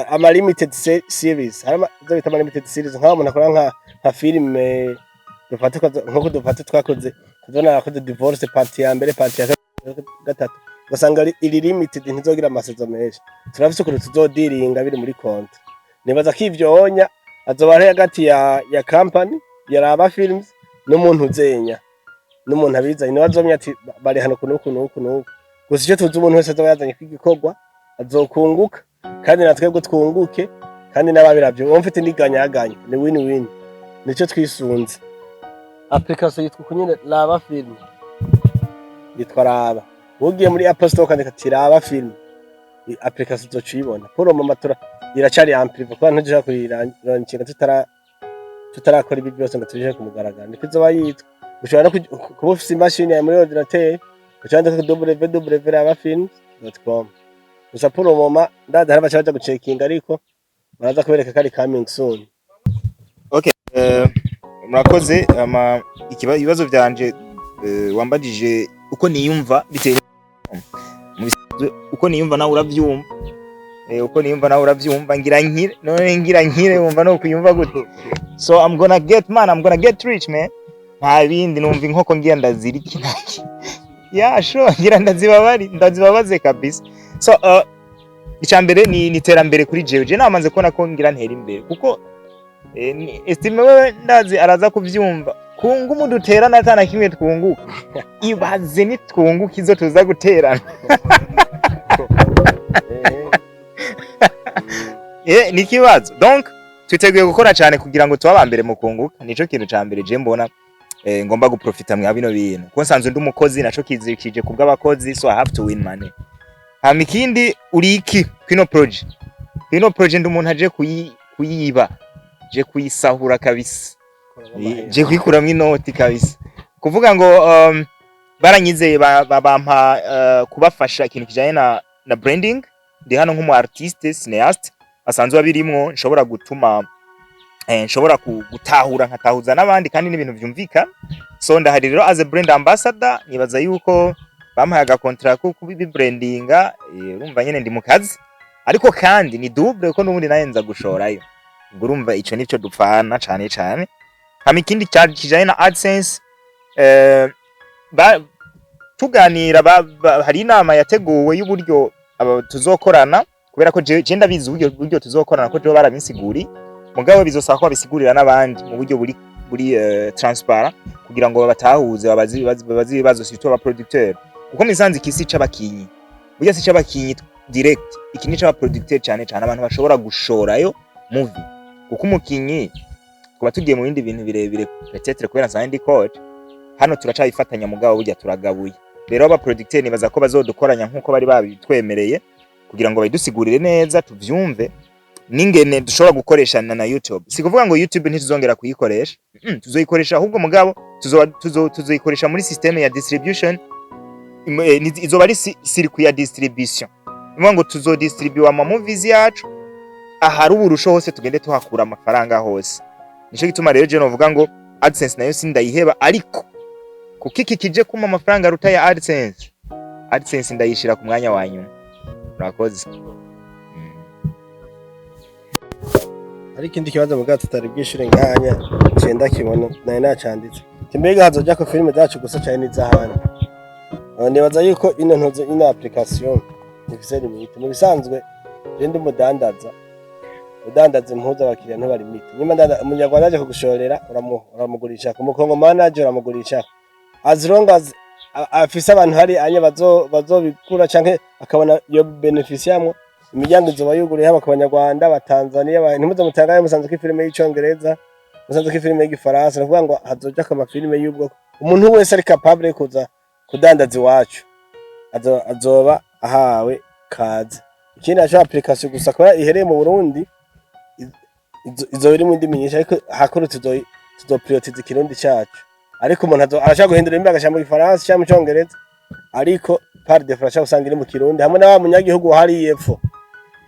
ama limited series, hari izo bita ama limited series, nk'aho umuntu akora nka filime dufate nkuko dufate twakoze, tuzona yakoze divorce partie ya mbere, partie ya gatatu, ugasanga iri limited, ntizogira ama saison menshi. Turafise ukuntu tuzodiringa biri muri contrat. Nibaza ko ivyo onya azoba ari hagati ya company ya Raba Films n'umuntu uzenya n'umuntu abizanye, niwe azomenya ati bari hano kuno kuno kuno. Gusa icyo tuzi, umuntu wese azoba yazanye igikorwa azokunguka, kandi na twebwe twunguke, kandi n'ababiravye uwo mfite niganyaganya, ni win win. Nico twisunze. Application yitwa uko nyene, Raba Film, yitwa Raba. Ugiye muri Apple Store ukandika ati Raba Film, application uzoca uyibona. Pour le moment tura iracari en privé, kuko ntushobora kuyirangira tutarakora ibi byose ngo tubishe ku mugaragaro. Niko izoba yitwa. Ushobora no kuba ufise imashini yawe muri ordinateur, uca wandika www.rabafilms.com. Gusa pour le moment ndazi hari abaca baja gucekinga, ariko baraza kubereka ko ari coming soon. Murakoze. Ama ibibazo vyanje, wambajije uko niyumva bitewe mu bisanzwe, uko niyumva nawe uravyumva. Uko niyumva nawe uravyumva. Ngira nkire, none ngira nkire, wumva no kuyumva gute? So I'm gonna get, man, I'm gonna get rich, man. Nta bindi, numva inkoko ngira ndaziriki. Yeah, sure, ngira ndazibabari, ndazibabaze kabisa. So icambere ni iterambere kuri jewe. Je namaze kubona ko ngira ntera imbere, kuko estime wewe ndazi araza kuvyumva. Kungumu duterana atana kimwe twunguka, ibaze nitwunguka izo tuza guterana. Ni kibazo. Donc twiteguye gukora cyane kugira ngo tube aba mbere mu kunguka. Nico kintu ca mbere je mbona ngomba guprofita mwa bino bintu, kuko nsanzwe ndi umukozi, naco kizikije kubw'abakozi, so I have to win money. Hama ikindi, uri iki kwino projet? Kwino projet ndi umuntu aje kuyiba, je kuyisahura kabisa, je kwikuramwo inoti kabisa. Kuvuga ngo baranyizeye, bampa kubafasha ikintu kijanye na branding. Ndi hano nk'umu artiste cinéaste asanzwe abirimwo, nshobora gutuma nshobora gutahura nkatahuza n'abandi, kandi n'ibintu vyumvikana. So ndahari rero as a brand ambassador. Nibaza yuko bampaye aga contrat ko kubibrandinga. Urumva nyene ndi mu kazi, ariko kandi ni double, ko n'ubundi naye nza gushorayo. Ubwo urumva ico nico dupfana cane cane. Hama ikindi kijanye na AdSense, tuganira hari inama yateguwe y'uburyo aba tuzokorana, kubera ko je ndabizi uburyo tuzokorana, ko jewe barabinsiguri. Mugabo bizosaba ko babisigurira n'abandi mu buryo buri transparent, kugira ngo babatahuze, babaze ibibazo, surtout aba producteur, kuko misanze iki si c'abakinyi, burya si c'abakinyi direct, iki ni c'aba producteur cane cane, abantu bashobora gushorayo movie. Kuko umukinyi kuba tugiye mu bindi bintu birebire, peut-être kubera nsanzwe ndi coach hano, turacabifatanya, mugabo burya turagabuye. Rero aba producteur nibaza ko bazodukoranya nkuko bari babitwemereye, kugira ngo babidusigurire neza tuvyumve n'ingene dushobora gukoreshana na YouTube. Si kuvuga ngo YouTube ntituzongera kuyikoresha, tuzoyikoresha ahubwo, mugabo tuzoyikoresha muri système ya distribution. Izoba ari circuit ya distribution. Ni ngo tuzodistribua ama movies yacu ahari uburusho hose, tugende tuhakura amafaranga hose. Nico gituma rero je novuga ngo AdSense nayo sindayiheba, ariko kuko iki kije kuma amafaranga aruta ya AdSense, AdSense ndayishira ku mwanya wa nyuma. Murakoze. Hari ikindi kibazo mugabo tutari bwishure nganya, cenda kibona nari nacanditse. Ati mbega hazoja ko filime zacu gusa cane n'iz'ahandi? Nibaza yuko ino ntuze, ino application ntifise limite. Mu bisanzwe je ndi umudandaza, udandaza impuzu, abakiriya ntibarimite. Nyuma umunyarwanda aje kugushorera, uramugurisha, ku mukongomani aje uramugurisha, as long as afise abantu hari anya bazobigura canke akabona iyo beneficiamwo. Imiryango izoba yuguruye, haba ku banyarwanda, abatanzaniya, ntimuze mutangaye musanze ko ifilime y'icongereza, musanze ko ifilime y'igifaransa. Ni ukuvuga ngo hazoja ko amafilime y'ubwoko, umuntu wese ari capable yo kuza kudandaza iwacu azoba ahawe kaze. Ikindi naco, application gusa kubera ihereye mu Burundi, izo iri mu ndimi nyinshi, ariko hakuru tuzoprioritiza ikirundi cacu. Ariko umuntu arashobora guhindura indimi, agashira mu gifaransa canke mu congereza, ariko par défaut arashobora gusanga iri mu kirundi, hamwe na wa munyagihugu wahariye epfo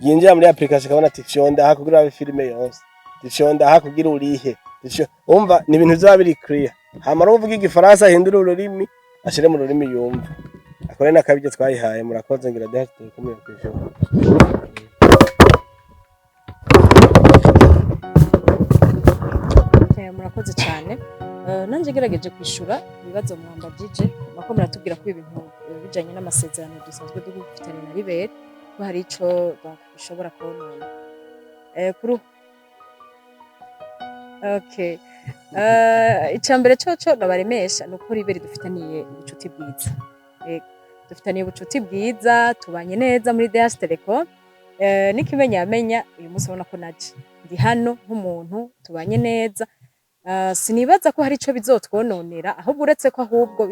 yinjira muri application akabona ati: "Fyonda aha kugira urabe filime yose, fyonda aha kugira urihe." Umva, ni ibintu bizoba biri clear. Hama rero uvuga igifaransa ahindure ururimi, ashire mu rurimi yumva, akore n'akabiryo twayihaye. Murakoze. Ngira deha tukomeye kwishura. Murakoze cyane. Nanjye ngerageje kwishura ibibazo mwambajije, mako muratubwira ko ibintu bijanye n'amasezerano dusanzwe dufitanye na Liberi, ko hari ico donc bishobora konona. Kuri okay. Ica mbere coco nabaremesha ni uko Liberi dufitaniye ubucuti bwiza. Yego, dufitaniye ubucuti bwiza, tubanye neza muri DH Telecom. N'ikimenyamenya uyu munsi ubona ko naje ndi hano nk'umuntu tubanye neza. Sinibaza ko hari ico bizotwononera, ahubwo uretse ko ahubwo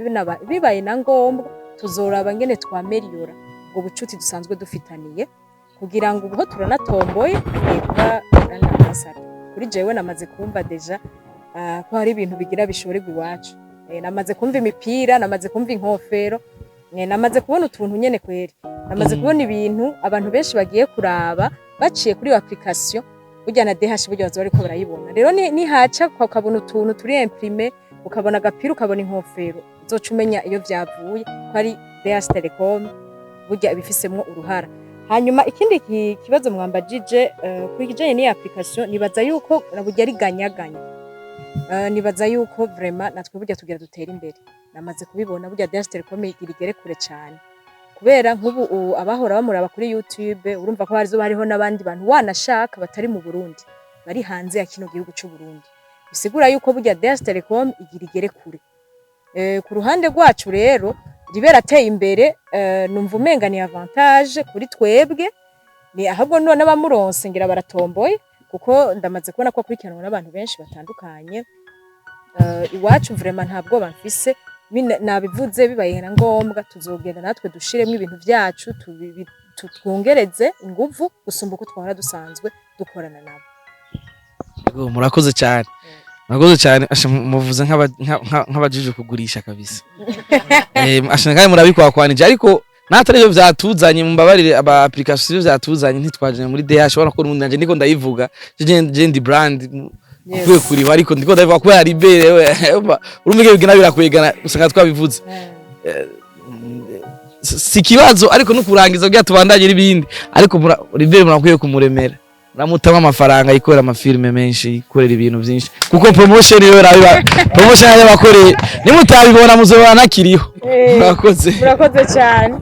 bibaye na ngombwa tuzoraba ngene twameliyora ubwo bucuti dusanzwe dufitaniye, kugira ngo ubu turanatomboye agiye kuba brand ambassador. Kuri jewe namaze kumva déjà ko hari ibintu bigira bishorerwa iwacu. Namaze kumva imipira, namaze kumva inkofero, namaze kubona utuntu nyene kweri, namaze kubona ibintu abantu benshi bagiye kuraba baciye kuri iyo application. Burya na DH burya bazoba bariko barayibona. Rero nihaca ukabona utuntu turi imprimé, ukabona agapira, ukabona inkofero, uzoca umenya iyo vyavuye, ko ari DH Telecom burya ibifisemwo uruhara. Hanyuma ikindi kibazo mwambajije kuri kijanye n'iyi application, nibaza yuko na burya ari ganyaganya. Nibaza yuko vraiment natwe burya tugira dutere imbere. Namaze kubibona, burya DH Telecom igira igere kure cane, kubera nk'ubu abahora bamuraba kuri YouTube, urumva ko harizo hariho n'abandi bantu wanashaka batari mu Burundi, bari hanze ya kino gihugu c'u Burundi. Bisigura yuko burya DH Telecom igira igere kure. Ku ruhande rwacu rero, Libera ateye imbere, numva umenga ni avantage kuri twebwe, ni ahubwo none abamuronse ngira baratomboye, kuko ndamaze kubona ko akurikiranwa n'abantu benshi batandukanye. Iwacu vraiment nta bwoba mfise. Nabivuze, bibaye na ngombwa tuzogenda natwe dushiremwo ibintu vyacu, twongereze inguvu gusumba uko twahora dusanzwe dukorana nabo. Yego, murakoze cyane, murakoze cyane. Asha, muvuze nk'abajije kugurisha kabisa. Asha, kandi murabikwakwanije, ariko natari byo vyatuzanye. Mumbabarire, aba application vyatuzanye, ntitwaje muri DH. Ubona ko n'ubundi nanje ndiko ndayivuga, je ndi brand ukwiye kuriho, ariko ndiko ndabivuga kubera Libere. We urumva ibyo bigenda birakwegana, usanga twabivuze. Si ikibazo, ariko no kurangiza kugira tubandanye n'ibindi. Ariko Libere murakwiye kumuremera, muramutamo amafaranga, yikorera amafilme menshi, yikorera ibintu byinshi, kuko promotion yo rabiba promotion y'abakoreye, nimutabibona muzobona nakiriho. Murakoze. Murakoze cyane.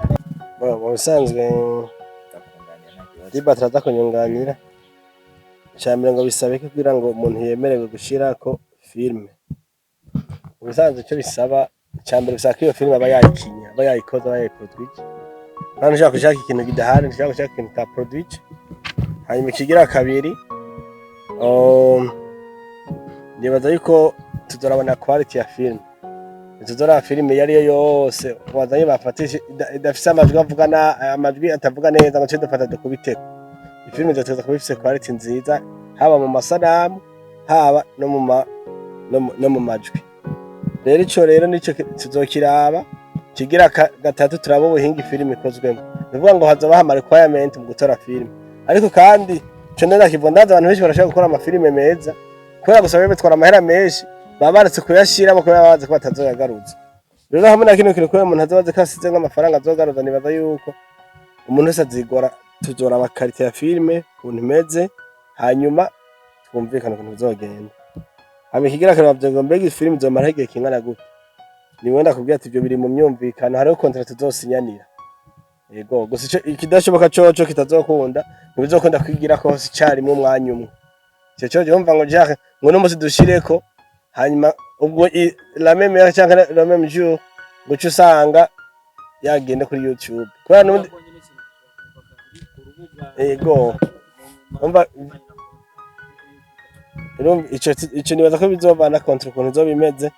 Bon, mu bisanzwe Liba turaza kunyunganira. Icya mbere ngo bisabe ko kugira ngo umuntu yemererwe gushirako filime, mu bisanzwe icyo bisaba icya mbere, bisaba ko iyo filime aba yayikinye, aba yayikoze, aba yayiproduit. Kandi ushaka gushaka ikintu kidahari, ntushaka gushaka ikintu utaproduit. Hanyuma ikigira kabiri, nibaza yuko tuzorabona quality ya filime. Ntituzoraba filime iyo ariyo yose wazanye bafatishe idafise amajwi avuga na amajwi atavuga neza ngo tuce dufata dukubiteko. Ifilime izotegerezwa kuba ifise quality nziza, haba mu masanamu, haba no mu majwi. Rero ico rero nico tuzokiraba. Kigira gatatu, turaba ubuhinga ifilime ikozwemo. Ni ukuvuga ngo hazoba ama requirement mu gutora filime. Ariko kandi ico ndakivuga, ndazi abantu benshi barashobora gukora amafilime meza, kubera gusa biba bitwara amahera menshi, baba baretse kuyashiramo kubera bazi ko batazoyagaruza. Rero hamwe na kino kintu, kubera umuntu azoba azi ko asize nk'amafaranga azogaruza, nibaza yuko umuntu wese azigora. Tuzoraba qualité ya filime ukuntu imeze, hanyuma twumvikane ukuntu bizogenda. Hama ikigira kabiri, bavuze ngo mbega ifilime izomara igihe kingana gute? Niwe ndakubwira ati ibyo biri mu myumvikano, hariho contrat tuzosinyanira. Yego, gusa ico ikidashoboka coco kitazokunda, ntibizokunda kwigira ko hose icarimwe umwanya umwe. Ico coco wumva ngo Jacques ngo uno musi dushireko, hanyuma ubwo la même heure canke le même jour ngo uce usanga yagenda kuri YouTube, kubera n'ubundi yego umva urumva ico nibaza ko bizovana contrat ukuntu izoba imeze.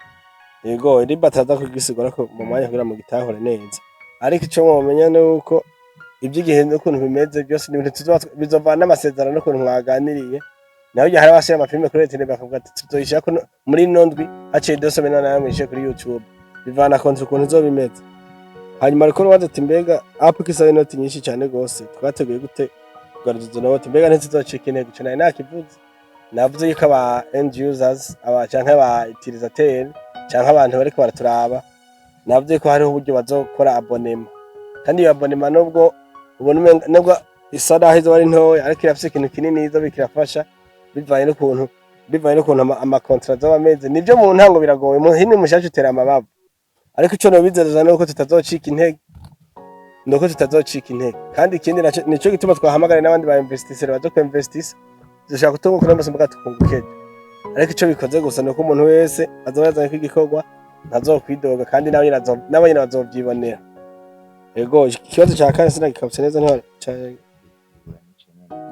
Yego, riba ataza kugisigura ko mu mwanya kugira mu gitahure neza, ariko ico mwomenya ni uko Iby'igihe n'ukuntu bimeze byose ni ibintu bizovana n'amasezerano n'ukuntu mwaganiriye. Naho igihe hari abashira amafilime kuri internet bakavuga ati tuzoyishira muri ino ndwi, haciye 2 semaines nayo muyishire kuri YouTube. Bivana konti ukuntu izoba imeze. Hanyuma ariko urubaza ati mbega app ko isaba inoti nyinshi cyane gose, twateguye gute kugaruza izo noti? Mbega ntizizocika intego? Ico nari nakivuze, navuze yuko aba end users, aba canke aba utilisateur canke abantu bariko baraturaba, navuze ko hariho uburyo bazokora abonnement. Kandi iyo abonnement, nubwo ubona umenga nubwo isa naho izoba ari ntoya, ariko irafise ikintu kinini izoba kirafasha, bivanye n'ukuntu ama contrat azoba ameze. Nivyo, mu ntango biragoye, muhini mushasha utera amabavu, ariko ico nobizeza nuko tutazocika intege, nuko tutazocika intege. Kandi ikindi naco, nico gituma twahamagara n'abandi ba investisseur baje ku investissa. Dushaka gutunguka uno musi, muga tukunguka ejo. Ariko ico bikoze gusa nuko umuntu wese azoba yazanye ko igikorwa ntazokwidoga, kandi nabo nyene bazovyibonera. Ego, ikibazo ca kane sinagikabutse neza,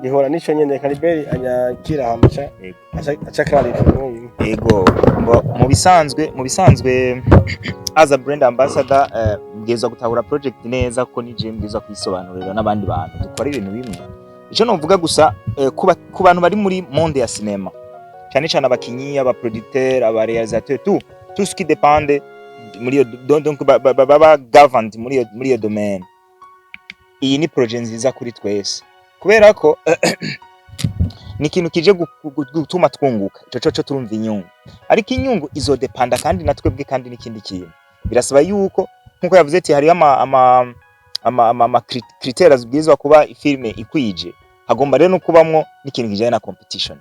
gihora nico nyene. Kariberi anyakira hama aca Ego. aca clarify bimwe bimwe. Ego, mu bisanzwe as a brand ambassador, mbwirizwa gutahura project neza, kuko nije mbwirizwa kuyisobanurira n'abandi bantu dukora ibintu bimwe. Ico novuga gusa, ku bantu bari muri monde ya cinema, cyane cyane abakinyi, aba producteur, aba réalisateur, tout ce qui dépend muri iyo, donc baba governed muri iyo domaine, iyi ni projet nziza kuri twese, kubera ko ni ikintu kije gutuma twunguka. Ico coco turumva inyungu, ariko inyungu izodepanda kandi na twebwe. Kandi n'ikindi kintu birasaba yuko, nkuko yavuze ati hariho ama critères zibwirizwa kuba filime ikwije, hagomba rero no kubamwo n'ikintu kijanye na competition,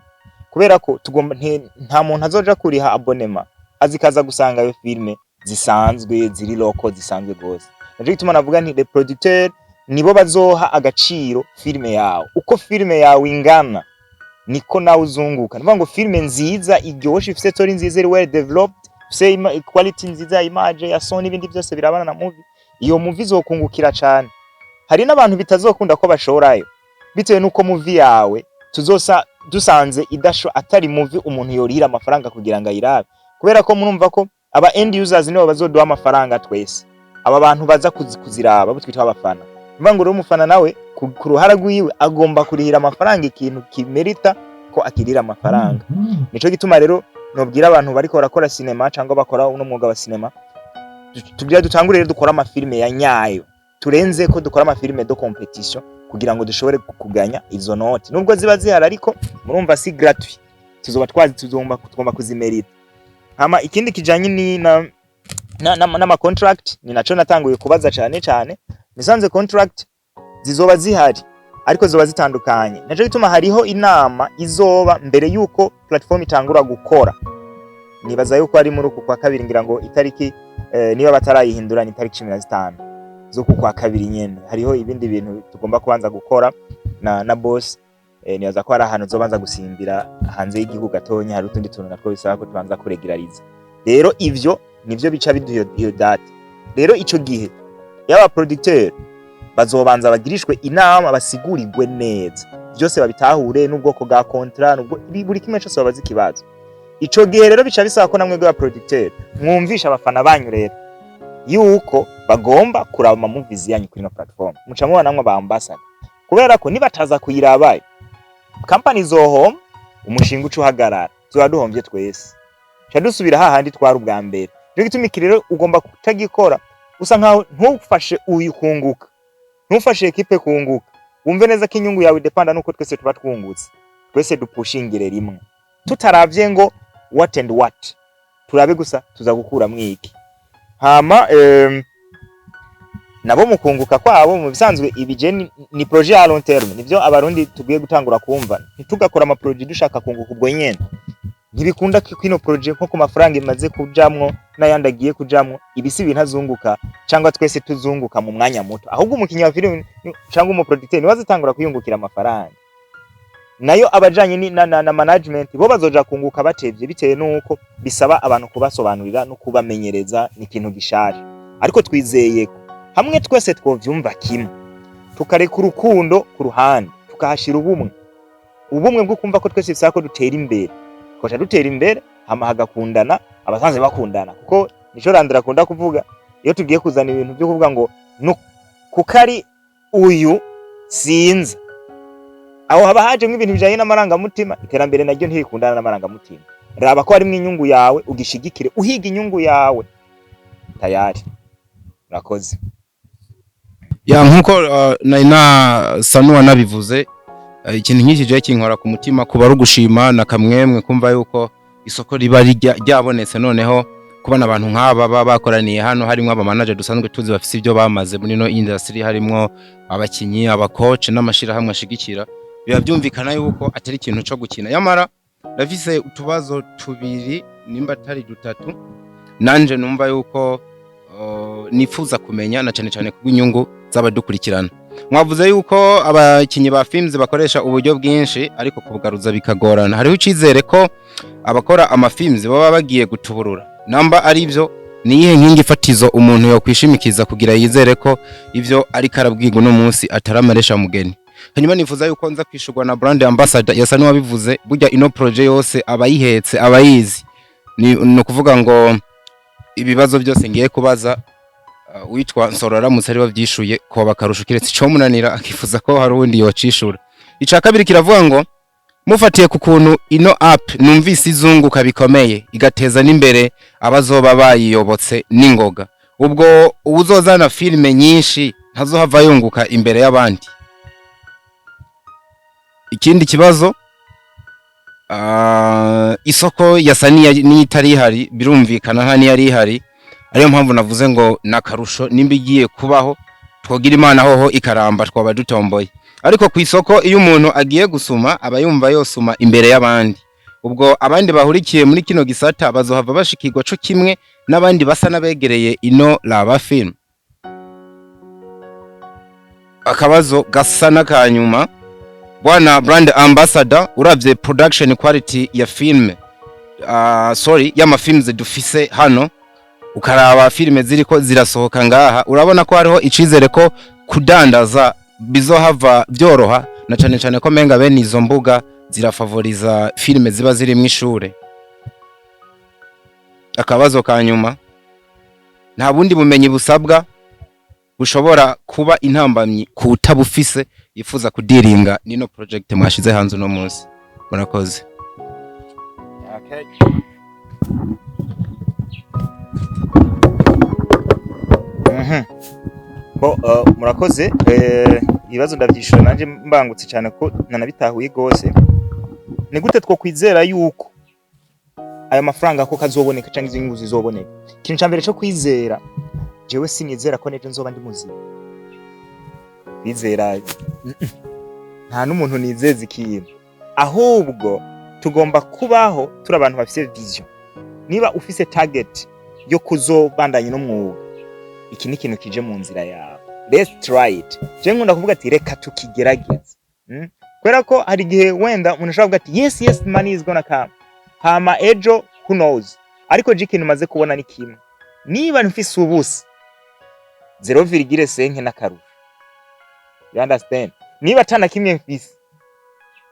kubera ko tugomba nta muntu azoja kuriha abonnement azikaza gusanga ayo filime zisanzwe ziri locaux, zisanzwe gose. Naco gituma navuga nti les producteurs nibo bazoha agaciro filime yawe. Uko filime yawe ingana niko nawe uzunguka. Ni ngo filime nziza iryoshe, ifise story nziza, iri well developed, ifise quality nziza ya image, ya son, n'ibindi byose birabana na movie, iyo movie izokungukira cane. Hari n'abantu bitazokunda ko bashorayo bitewe n'uko movie yawe tuzosa dusanze idasho, atari movie umuntu yorihira amafaranga kugira ngo ayirabe, kubera ko murumva ko aba end users nibo bazoduha amafaranga twese. Aba bantu baza kuziraba, abo twita abafana. Niyo ngo rero umufana nawe ku ruhara rwiwe agomba kurihira amafaranga ikintu kimerita ko akirira amafaranga. Nico gituma rero nobwira abantu bariko barakora cinema cyangwa bakora uno mwuga wa cinema, tugira dutangure rero dukora amafilime ya nyayo, turenze ko dukora amafilime de compétition, kugira ngo dushobore kuganya izo noti, nubwo ziba zihari, ariko murumva si gratuit, tuzoba twazi tugomba kuzimerita. Hama ikindi kijanye ni na n'ama contract, ni naco natanguye kubaza cane cane. Nisanze contract zizoba zihari, ariko zizoba zitandukanye. Naco gituma hariho inama izoba mbere yuko platform itangura gukora. Nibaza yuko ari muri uku kwa kabiri, ngira ngo itariki, niba batarayihindura, ni itariki 15 z'uku kwa kabiri nyene. Hariho ibindi bintu tugomba kubanza gukora na boss. Nibaza ko hari ahantu uzobanza gusimbira hanze y'igihugu gatonya, hari utundi tuntu natwo bisaba ko tubanza kuregulariza. Rero ivyo nivyo bica biduha iyo date. Rero ico gihe yaba producteur bazobanza bagirishwe inama, basigurirwe neza byose, babitahure n'ubwoko bwa contrat, n'ubwo buri kimwe cyose babaze ikibazo. Ico gihe rero bica bisaba ko namwe bwa producteur mwumvisha abafana banyu rero yuko bagomba kuraba ama movies yanyu kuri no platform. Muca mubona namwe ba ambassador, kubera ko nibataza kuyirabayo, company zohoma, umushinga uca uhagarara, tuba duhomvye twese, ca dusubira hahandi twari ubwa mbere. Nico gituma iki rero ugomba kutagikora usa nkaho ntufashe uyu kunguka, ntufashe équipe kunguka. Wumve neza ko inyungu yawe idepanda nuko twese tuba twungutse, twese dupushingire rimwe, tutaravye ngo what and what, turabe gusa tuza gukuramwo iki. Hama nabo mu kunguka kwabo, mu bisanzwe ibije ni projet à long terme. Nivyo Abarundi tugiye gutangura kumva. Ntitugakora ama projet dushaka kunguka ubwo nyene, ntibikunda ko ino projet, nko ku mafaranga imaze kujamwo n'ayandi agiye kujamwo, ibisi ibintu azunguka cyangwa twese tuzunguka mu mwanya muto. Ahubwo umukinyi wa filime cyangwa umuproducteur niwe azitangura kwiyungukira amafaranga, nayo abajanye na management bo bazoja kunguka batevye, bitewe nuko bisaba abantu kubasobanurira no kubamenyereza, ni ikintu gishaje. Ariko twizeye ko hamwe twese twovyumva kimwe, tukareka urukundo ku ruhande, tukahashira ubumwe, ubumwe bwo kumva ko twese bisaba ko dutera imbere, twaca dutera imbere, hama hagakundana abasanzwe bakundana. Kuko nico Randra akunda kuvuga, iyo tugiye kuzana ibintu byo kuvuga ngo no kuko ari Uyu sinza aho haba hajemwo ibintu bijanye n'amarangamutima. Iterambere naryo ntirikundana n'amarangamutima. Raba ko harimwo inyungu yawe, ugishigikire, uhiga inyungu yawe. Tayari, urakoze. Ya, nkuko nari nasa n'uwanabivuze, ikintu nk'iki je kinkora ku mutima, kuba ari ugushima na kamwemwe kumva yuko isoko riba ryabonetse. Noneho kubona abantu nk'aba baba bakoraniye hano, harimwo aba manager dusanzwe tuzi bafise ibyo bamaze muri no industry, harimwo abakinyi, aba coach n'amashirahamwe ashigikira, biba byumvikana yuko atari ikintu co gukina. Yamara ndafise utubazo tubiri, nimba atari dutatu, nanje numva yuko nifuza kumenya, na cane cane kubw'inyungu z'abadukurikirana. Mwavuze yuko abakinyi ba films bakoresha uburyo bwinshi ariko kubugaruza bikagorana. Hariho icizere ko abakora ama films baba bagiye gutuburura? Namba ari byo, ni iyihe nkingi fatizo umuntu yokwishimikiza kugira yizere ko ivyo ariko arabwirwa uno munsi ataramaresha mugeni? Hanyuma nifuza yuko nza kwishurwa na brand ambassador, yasa n'uwabivuze. Burya ino projet yose abayihetse abayizi, ni ukuvuga ngo ibibazo byose ngiye kubaza witwa Nsoro aramutse ari wavyishuye ko bakarusha, kiretse ico munanira akifuza ko hari uwundi yocishura. Ica kabiri kiravuga ngo mufatiye ku kuntu ino app numvise izunguka bikomeye, igateza n'imbere abazoba bayiyobotse n'ingoga, ubwo uwuzozana filime nyinshi ntazohava yunguka imbere y'abandi? Ikindi kibazo, isoko yasa n'itari ihari, birumvikana nta n'iyari ihari, ariyo mpamvu navuze ngo nakarusho nimba igiye kubaho, twogira Imana hoho ikaramba, twaba dutomboye. Ariko ku isoko iyo umuntu agiye gusuma aba yumva yosuma imbere y'abandi. Ubwo abandi bahurikiye muri kino gisata bazohava bashikirwa co kimwe n'abandi basa n'abegereye ino Raba Film? Akabazo gasa n'akanyuma, bwana brand ambassador, uravye production quality ya film, sorry, y'ama films dufise hano, ukaraba filime ziriko zirasohoka ngaha, urabona ko hariho icizere ko kudandaza bizohava byoroha, na cane cane ko menga bene izo mbuga zirafavoriza filime ziba ziri mu ishure? Akabazo ka nyuma, nta bundi bumenyi busabwa bushobora kuba intambamyi ku utabufise yifuza kudiringa nino project mwashize hanze uno munsi? Murakoze. Okay. Bo, murakoze. Ibibazo ndavyishura nanje mbangutse cyane ko nanabitahuye gose. Ni gute two kwizera yuko ayo mafaranga ko kazoboneka cyangwa izo nyungu zizoboneka? Ikintu ca mbere cyo kwizera, jewe sinizera ko nejo nzoba ndi muzima. Kwizera, nta n'umuntu nizeza ikintu, ahubwo tugomba kubaho turi abantu bafise vision. Niba ufise target yo kuzobandanya n'umwuga, iki ni ikintu kije mu nzira yawe, let's try it. Je nkunda kuvuga ati reka tukigerageze, Kubera ko hari igihe wenda umuntu ashobora kuvuga ati yes, money is gonna come, hama ejo who knows. Ariko je ikintu maze kubona ni kimwe: niba mfise ubusa 0,5 n'akarusho, you understand, niba atana kimwe mfise,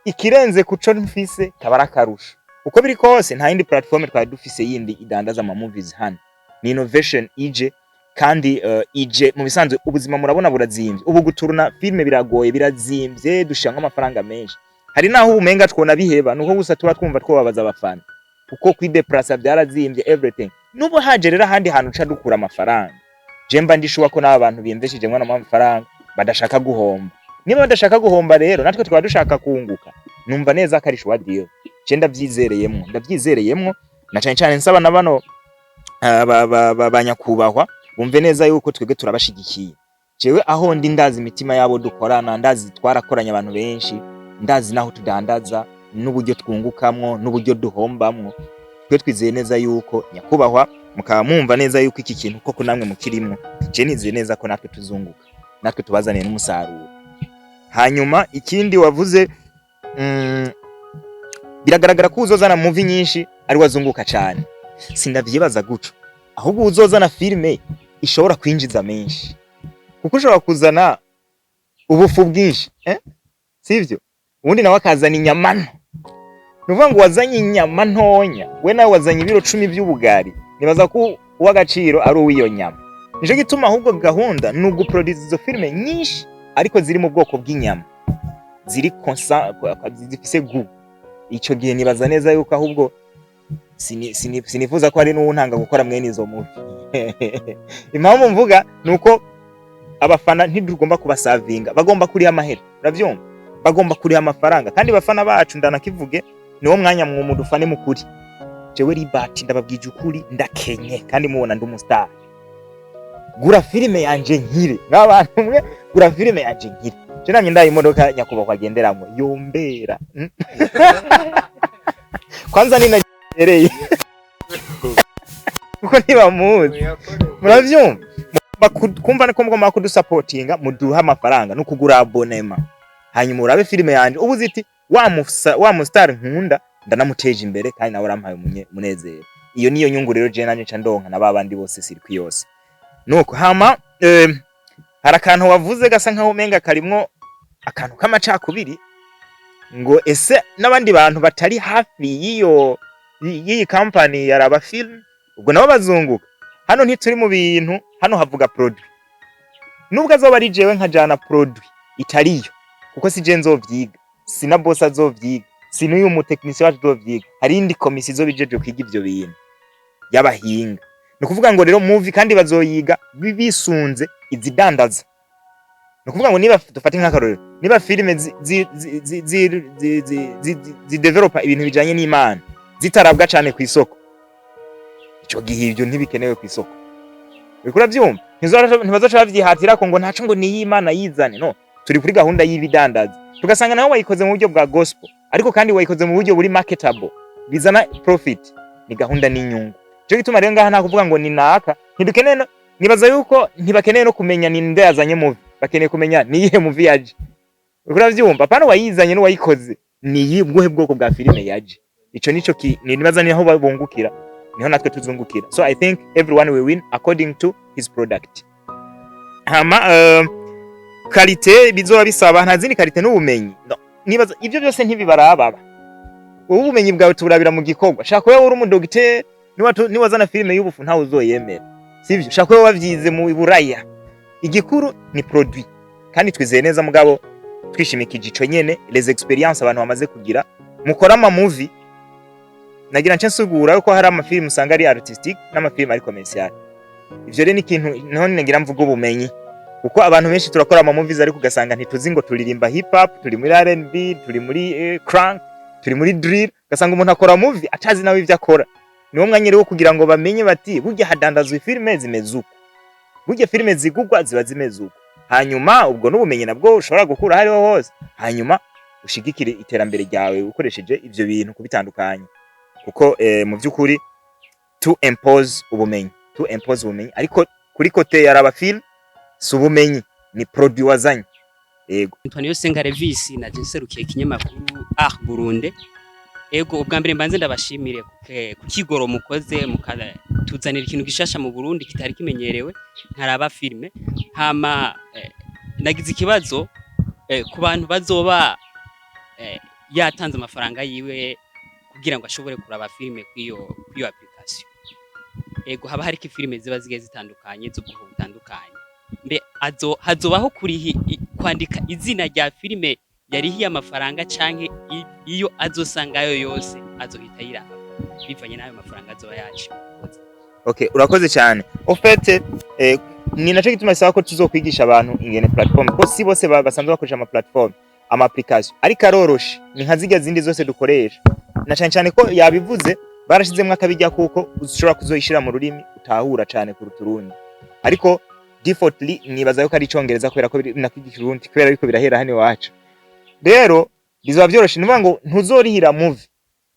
ikirenze kuco mfise kaba ari akarusho. Uko biri kose, nta yindi platform twari dufise yindi idandaza ama movies hano. Ni innovation ije, kandi ije mu bisanzwe. Ubuzima murabona burazimvye ubu, guturuna filme biragoye, birazimvye, dushiramwo amafaranga menshi. Hari naho ubumenga twona biheba, nuko gusa tuba twumva twobabaza abafana, kuko kwideplasa byarazimvye, everything. Nubu haje rero ahandi hantu uca dukura amafaranga, je mba ndishuwa ko n'aba bantu biyemveshejemwo amafaranga badashaka guhomba. Niba badashaka guhomba rero, natwe tukaba dushaka kunguka, numva neza ko ari sure deal. Je ndavyizereyemwo, ndavyizereyemwo, na cane cane nsaba na bano banyakubahwa bumve neza yuko twebwe turabashigikiye. Jewe aho ndi ndazi imitima yabo dukorana, ndazi twarakoranye abantu benshi, ndazi naho tudandaza n'uburyo twungukamwo n'uburyo duhombamwo. Twe twizeye neza yuko nyakubahwa mukaba mwumva neza yuko iki kintu koko namwe mukirimwo. Je nizeye neza ko natwe tuzunguka, natwe tubazaniye n'umusaruro. Hanyuma ikindi wavuze, biragaragara ko uzozana movie nyinshi ari wazunguka cyane. Sindavyibaza guco, ahubwo uzozana filime ishobora kwinjiza menshi, kuko ushobora kuzana ubufu bwinshi, eh? Sivyo? Ubundi nawe akazana inyama nto. Ni ukuvuga ngo wazanye inyama ntonya, we nawe wazanye ibiro 10 by'ubugari, nibaza ko uw'agaciro ari uw'iyo nyama. Nico gituma ahubwo gahunda ni uguproduce izo filime nyinshi. Ariko ziri mu bwoko bw'inyama ziri konsa, zifise goût. Ico gihe nibaza neza yuko ahubwo sinifuza ko hari n'uwuntanga gukora mwene izo movie. Impamvu mvuga ni uko abafana ntitugomba kubasavinga, bagomba kuriha amahera, uravyumva, bagomba kuriha amafaranga. Kandi bafana bacu, ndanakivuge, niwo mwanya mwumudufane mukuri. Jewe Libert, ndababwije ukuri, ndakenye kandi mubona ndi umustar. Gura filime yanje nkire, nk'abantu mwe, gura filime yanje nkire. Je namye ndaye imodoka nyakubahwa agenderamwo yombera. Kwanza ninagereye kuko ntibamuzi, muravyumva. Mugomba kumva ko mugomba kudusapotinga, muduha amafaranga no kugura abonnement, hanyuma urabe filime yanje ubu ziti wa mustar nkunda, ndanamuteje imbere kandi nawe arampaye umunezero. Iyo niyo nyungu rero je nanje nca ndonka na babandi bose circuit yose. Nuko hama hari akantu wavuze gasa nkaho umenga karimwo akantu k'amacakubiri, ngo ese n'abandi bantu batari hafi y'iyi company ya Raba Film, ubwo nabo bazunguka? Hano ntituri mu bintu, hano havuga produit. Nubwo azoba ari jewe nkajana produit itariyo, kuko si je nzovyiga, si na boss azovyiga, si n'uyu mutekinisiye wacu azovyiga, hari indi komisiyo izoba ijejwe kwiga ivyo bintu y'abahinga. Ni ukuvuga ngo rero movie kandi bazoyiga bisunze izidandaza. Ni ukuvuga ngo niba dufate nk'akarorero, niba filime zidevelopa ibintu bijanye n'Imana zitarabwa cane kw'isoko, ico gihe ivyo ntibikenewe kw'isoko, uriko uravyumva? Ntibazoca bavyihatirako ngo ntaco, ngo niyo Imana yizane. No turi kuri gahunda y'ibidandaza, tugasanga nawe wayikoze mu buryo bwa gospel, ariko kandi wayikoze mu buryo buri marketable, bizana profit. Ni gahunda n'inyungu. Ico gituma rero ngaha nta kuvuga ngo ni naka, ntidukeneye nibaza yuko ntibakeneye no kumenya ni nde yazanye movie, bakeneye kumenya ni iyihe movie yaje, uriko uravyumva? Apana wayizanye n'uwayikoze, ni iyi bwuhe bwoko bwa filime yaje. Ico nico nibaza niho bungukira, niho natwe tuzungukira. So I think everyone will win according to his product. Hama qualité bizoba bisaba nta zindi qualité n'ubumenyi. No, nibaza ivyo byose ntibibarababa. Wowe ubumenyi bwawe tuburabira mu gikorwa. Shaka kuba uri umudogiteri, niwazana filime y'ubufu ntawe uzoyemera, sivyo? Shaka kuba wavyize mu Buraya, igikuru ni produit. Kandi twizeye neza, mugabo twishimikije ico nyene, les expériences abantu bamaze kugira mukora ama movie. Nagira nce nsugura yuko hari amafilime usanga ari artistique n'amafilime ari commercial. Ivyo rero ni ikintu niho nagira mvuga ubumenyi, kuko abantu benshi turakora ama movies ariko ugasanga ntituzi ngo turirimba hip hop, turi muri R&B, turi muri crunk, turi muri drill. Ugasanga umuntu akora movie atazi nawe ivyo akora. Niwo mwanya rero wo kugira ngo bamenye bati burya hadandazwa filime zimeze uko, burya filime zigugwa ziba zimeze uko. Hanyuma ubwo n'ubumenyi nabwo ushobora gukura hariho hose, hanyuma ushigikire iterambere ryawe ukoresheje ivyo bintu kubitandukanya, kuko mu by'ukuri to impose ubumenyi, to impose ubumenyi, ariko kuri côté ya Raba Film si ubumenyi, ni produit wazanye. Yego. Antonio Senga Revisi, naje nserukiye ikinyamakuru Art Burundi. Ego, ubwa mbere mbanze ndabashimire ku kigoro mukoze mukatuzanira ikintu gishasha mu Burundi kitari kimenyerewe nkaraba filme. Hama nagize ikibazo ku bantu bazoba yatanze amafaranga yiwe kugira ngo ashobore kuraba filme kw'iyo application. Ego, haba hariko ifilme ziba zigiye zitandukanye z'ubwoko butandukanye. Mbe hazobaho kurihi kwandika izina rya filime yarihiye amafaranga, canke iyo azosangayo yose azohita ayiraba bivanye n'ayo mafaranga azoba yaciwe? Okay, urakoze cyane. Au fait, ni naco gituma bisaba ko tuzokwigisha abantu ingene platform, ko si bose basanzwe bakoresha ama platform, ama application, ariko aroroshe, ni nka zirya zindi zose dukoresha, na cyane cyane ko yabivuze barashizemwo akabijya, kuko ushobora kuzoyishira mu rurimi utahura cane kuruta urundi. Ariko defaultly nibaza yuko ari Icongereza, kubera ko nakwiga Ikirundi, kubera ariko birahera hano iwacu. Rero bizoba vyoroshe, ni ukuvuga ngo ntuzorihira movie,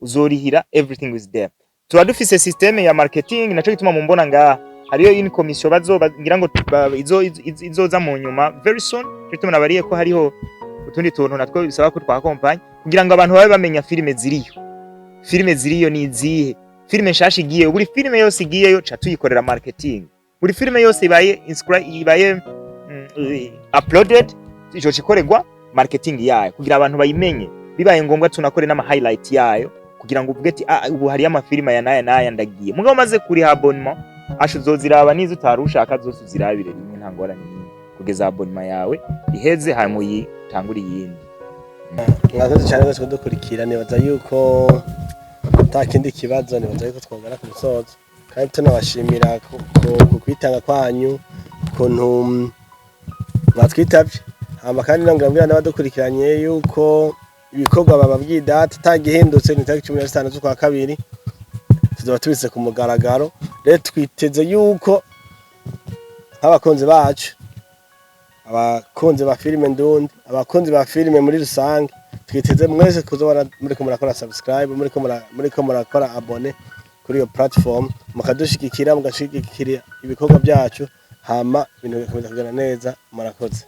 uzorihira everything is there. Tuba dufise système ya marketing, naco gituma mumbona ngaha hariyo une commission bazoba ngira ngo izoza mu nyuma very soon. Nico gituma nabariye ko hariho utundi tuntu natwo bisaba ko twakompanya kugira ngo abantu babe bamenya filime ziriyo, filime ziriyo ni izihe, filime nshasha igiyeyo. Buri filime yose igiyeyo ca tuyikorera marketing. Buri filime yose ibaye ibaye uploaded, ico cikorerwa marketing yayo kugira abantu bayimenye. Bibaye ngombwa tunakore n'ama highlight yayo kugira ngo uvuge ati: "Ah, ubu hariyo amafilime aya n'aya n'aya, ndagiye." Mugabo maze kuriha abonnement, asha uzoziraba nizo utari ushaka zose, uzirabire rimwe, nta ngorane n'imwe. Kugeza abonnement yawe iheze, hanyuma uyitangure iyindi. Mwakoze cyane rwose kudukurikira. Nibaza yuko ata kindi kibazo, nibaza yuko twogana ku musozo, kandi tunabashimira ku kwitanga kwanyu, ukuntu mwatwitavye. Hama kandi nongera mbwira n'abadukurikiranye yuko ibikorwa bababwiye, date itagihindutse, ni tariki 15 z'ukwa kabiri, tuzoba tubise ku mugaragaro. Rero twiteze yuko nk'abakunzi bacu, abakunzi ba filime ndundi, abakunzi ba filime muri rusange, twiteze mwese kuzobona muriko murakora subscribe, muriko murakora abonner kuri iyo platform, mukadushigikira, mugashigikira ibikorwa byacu, hama ibintu bigakomeza kugenda neza. Murakoze.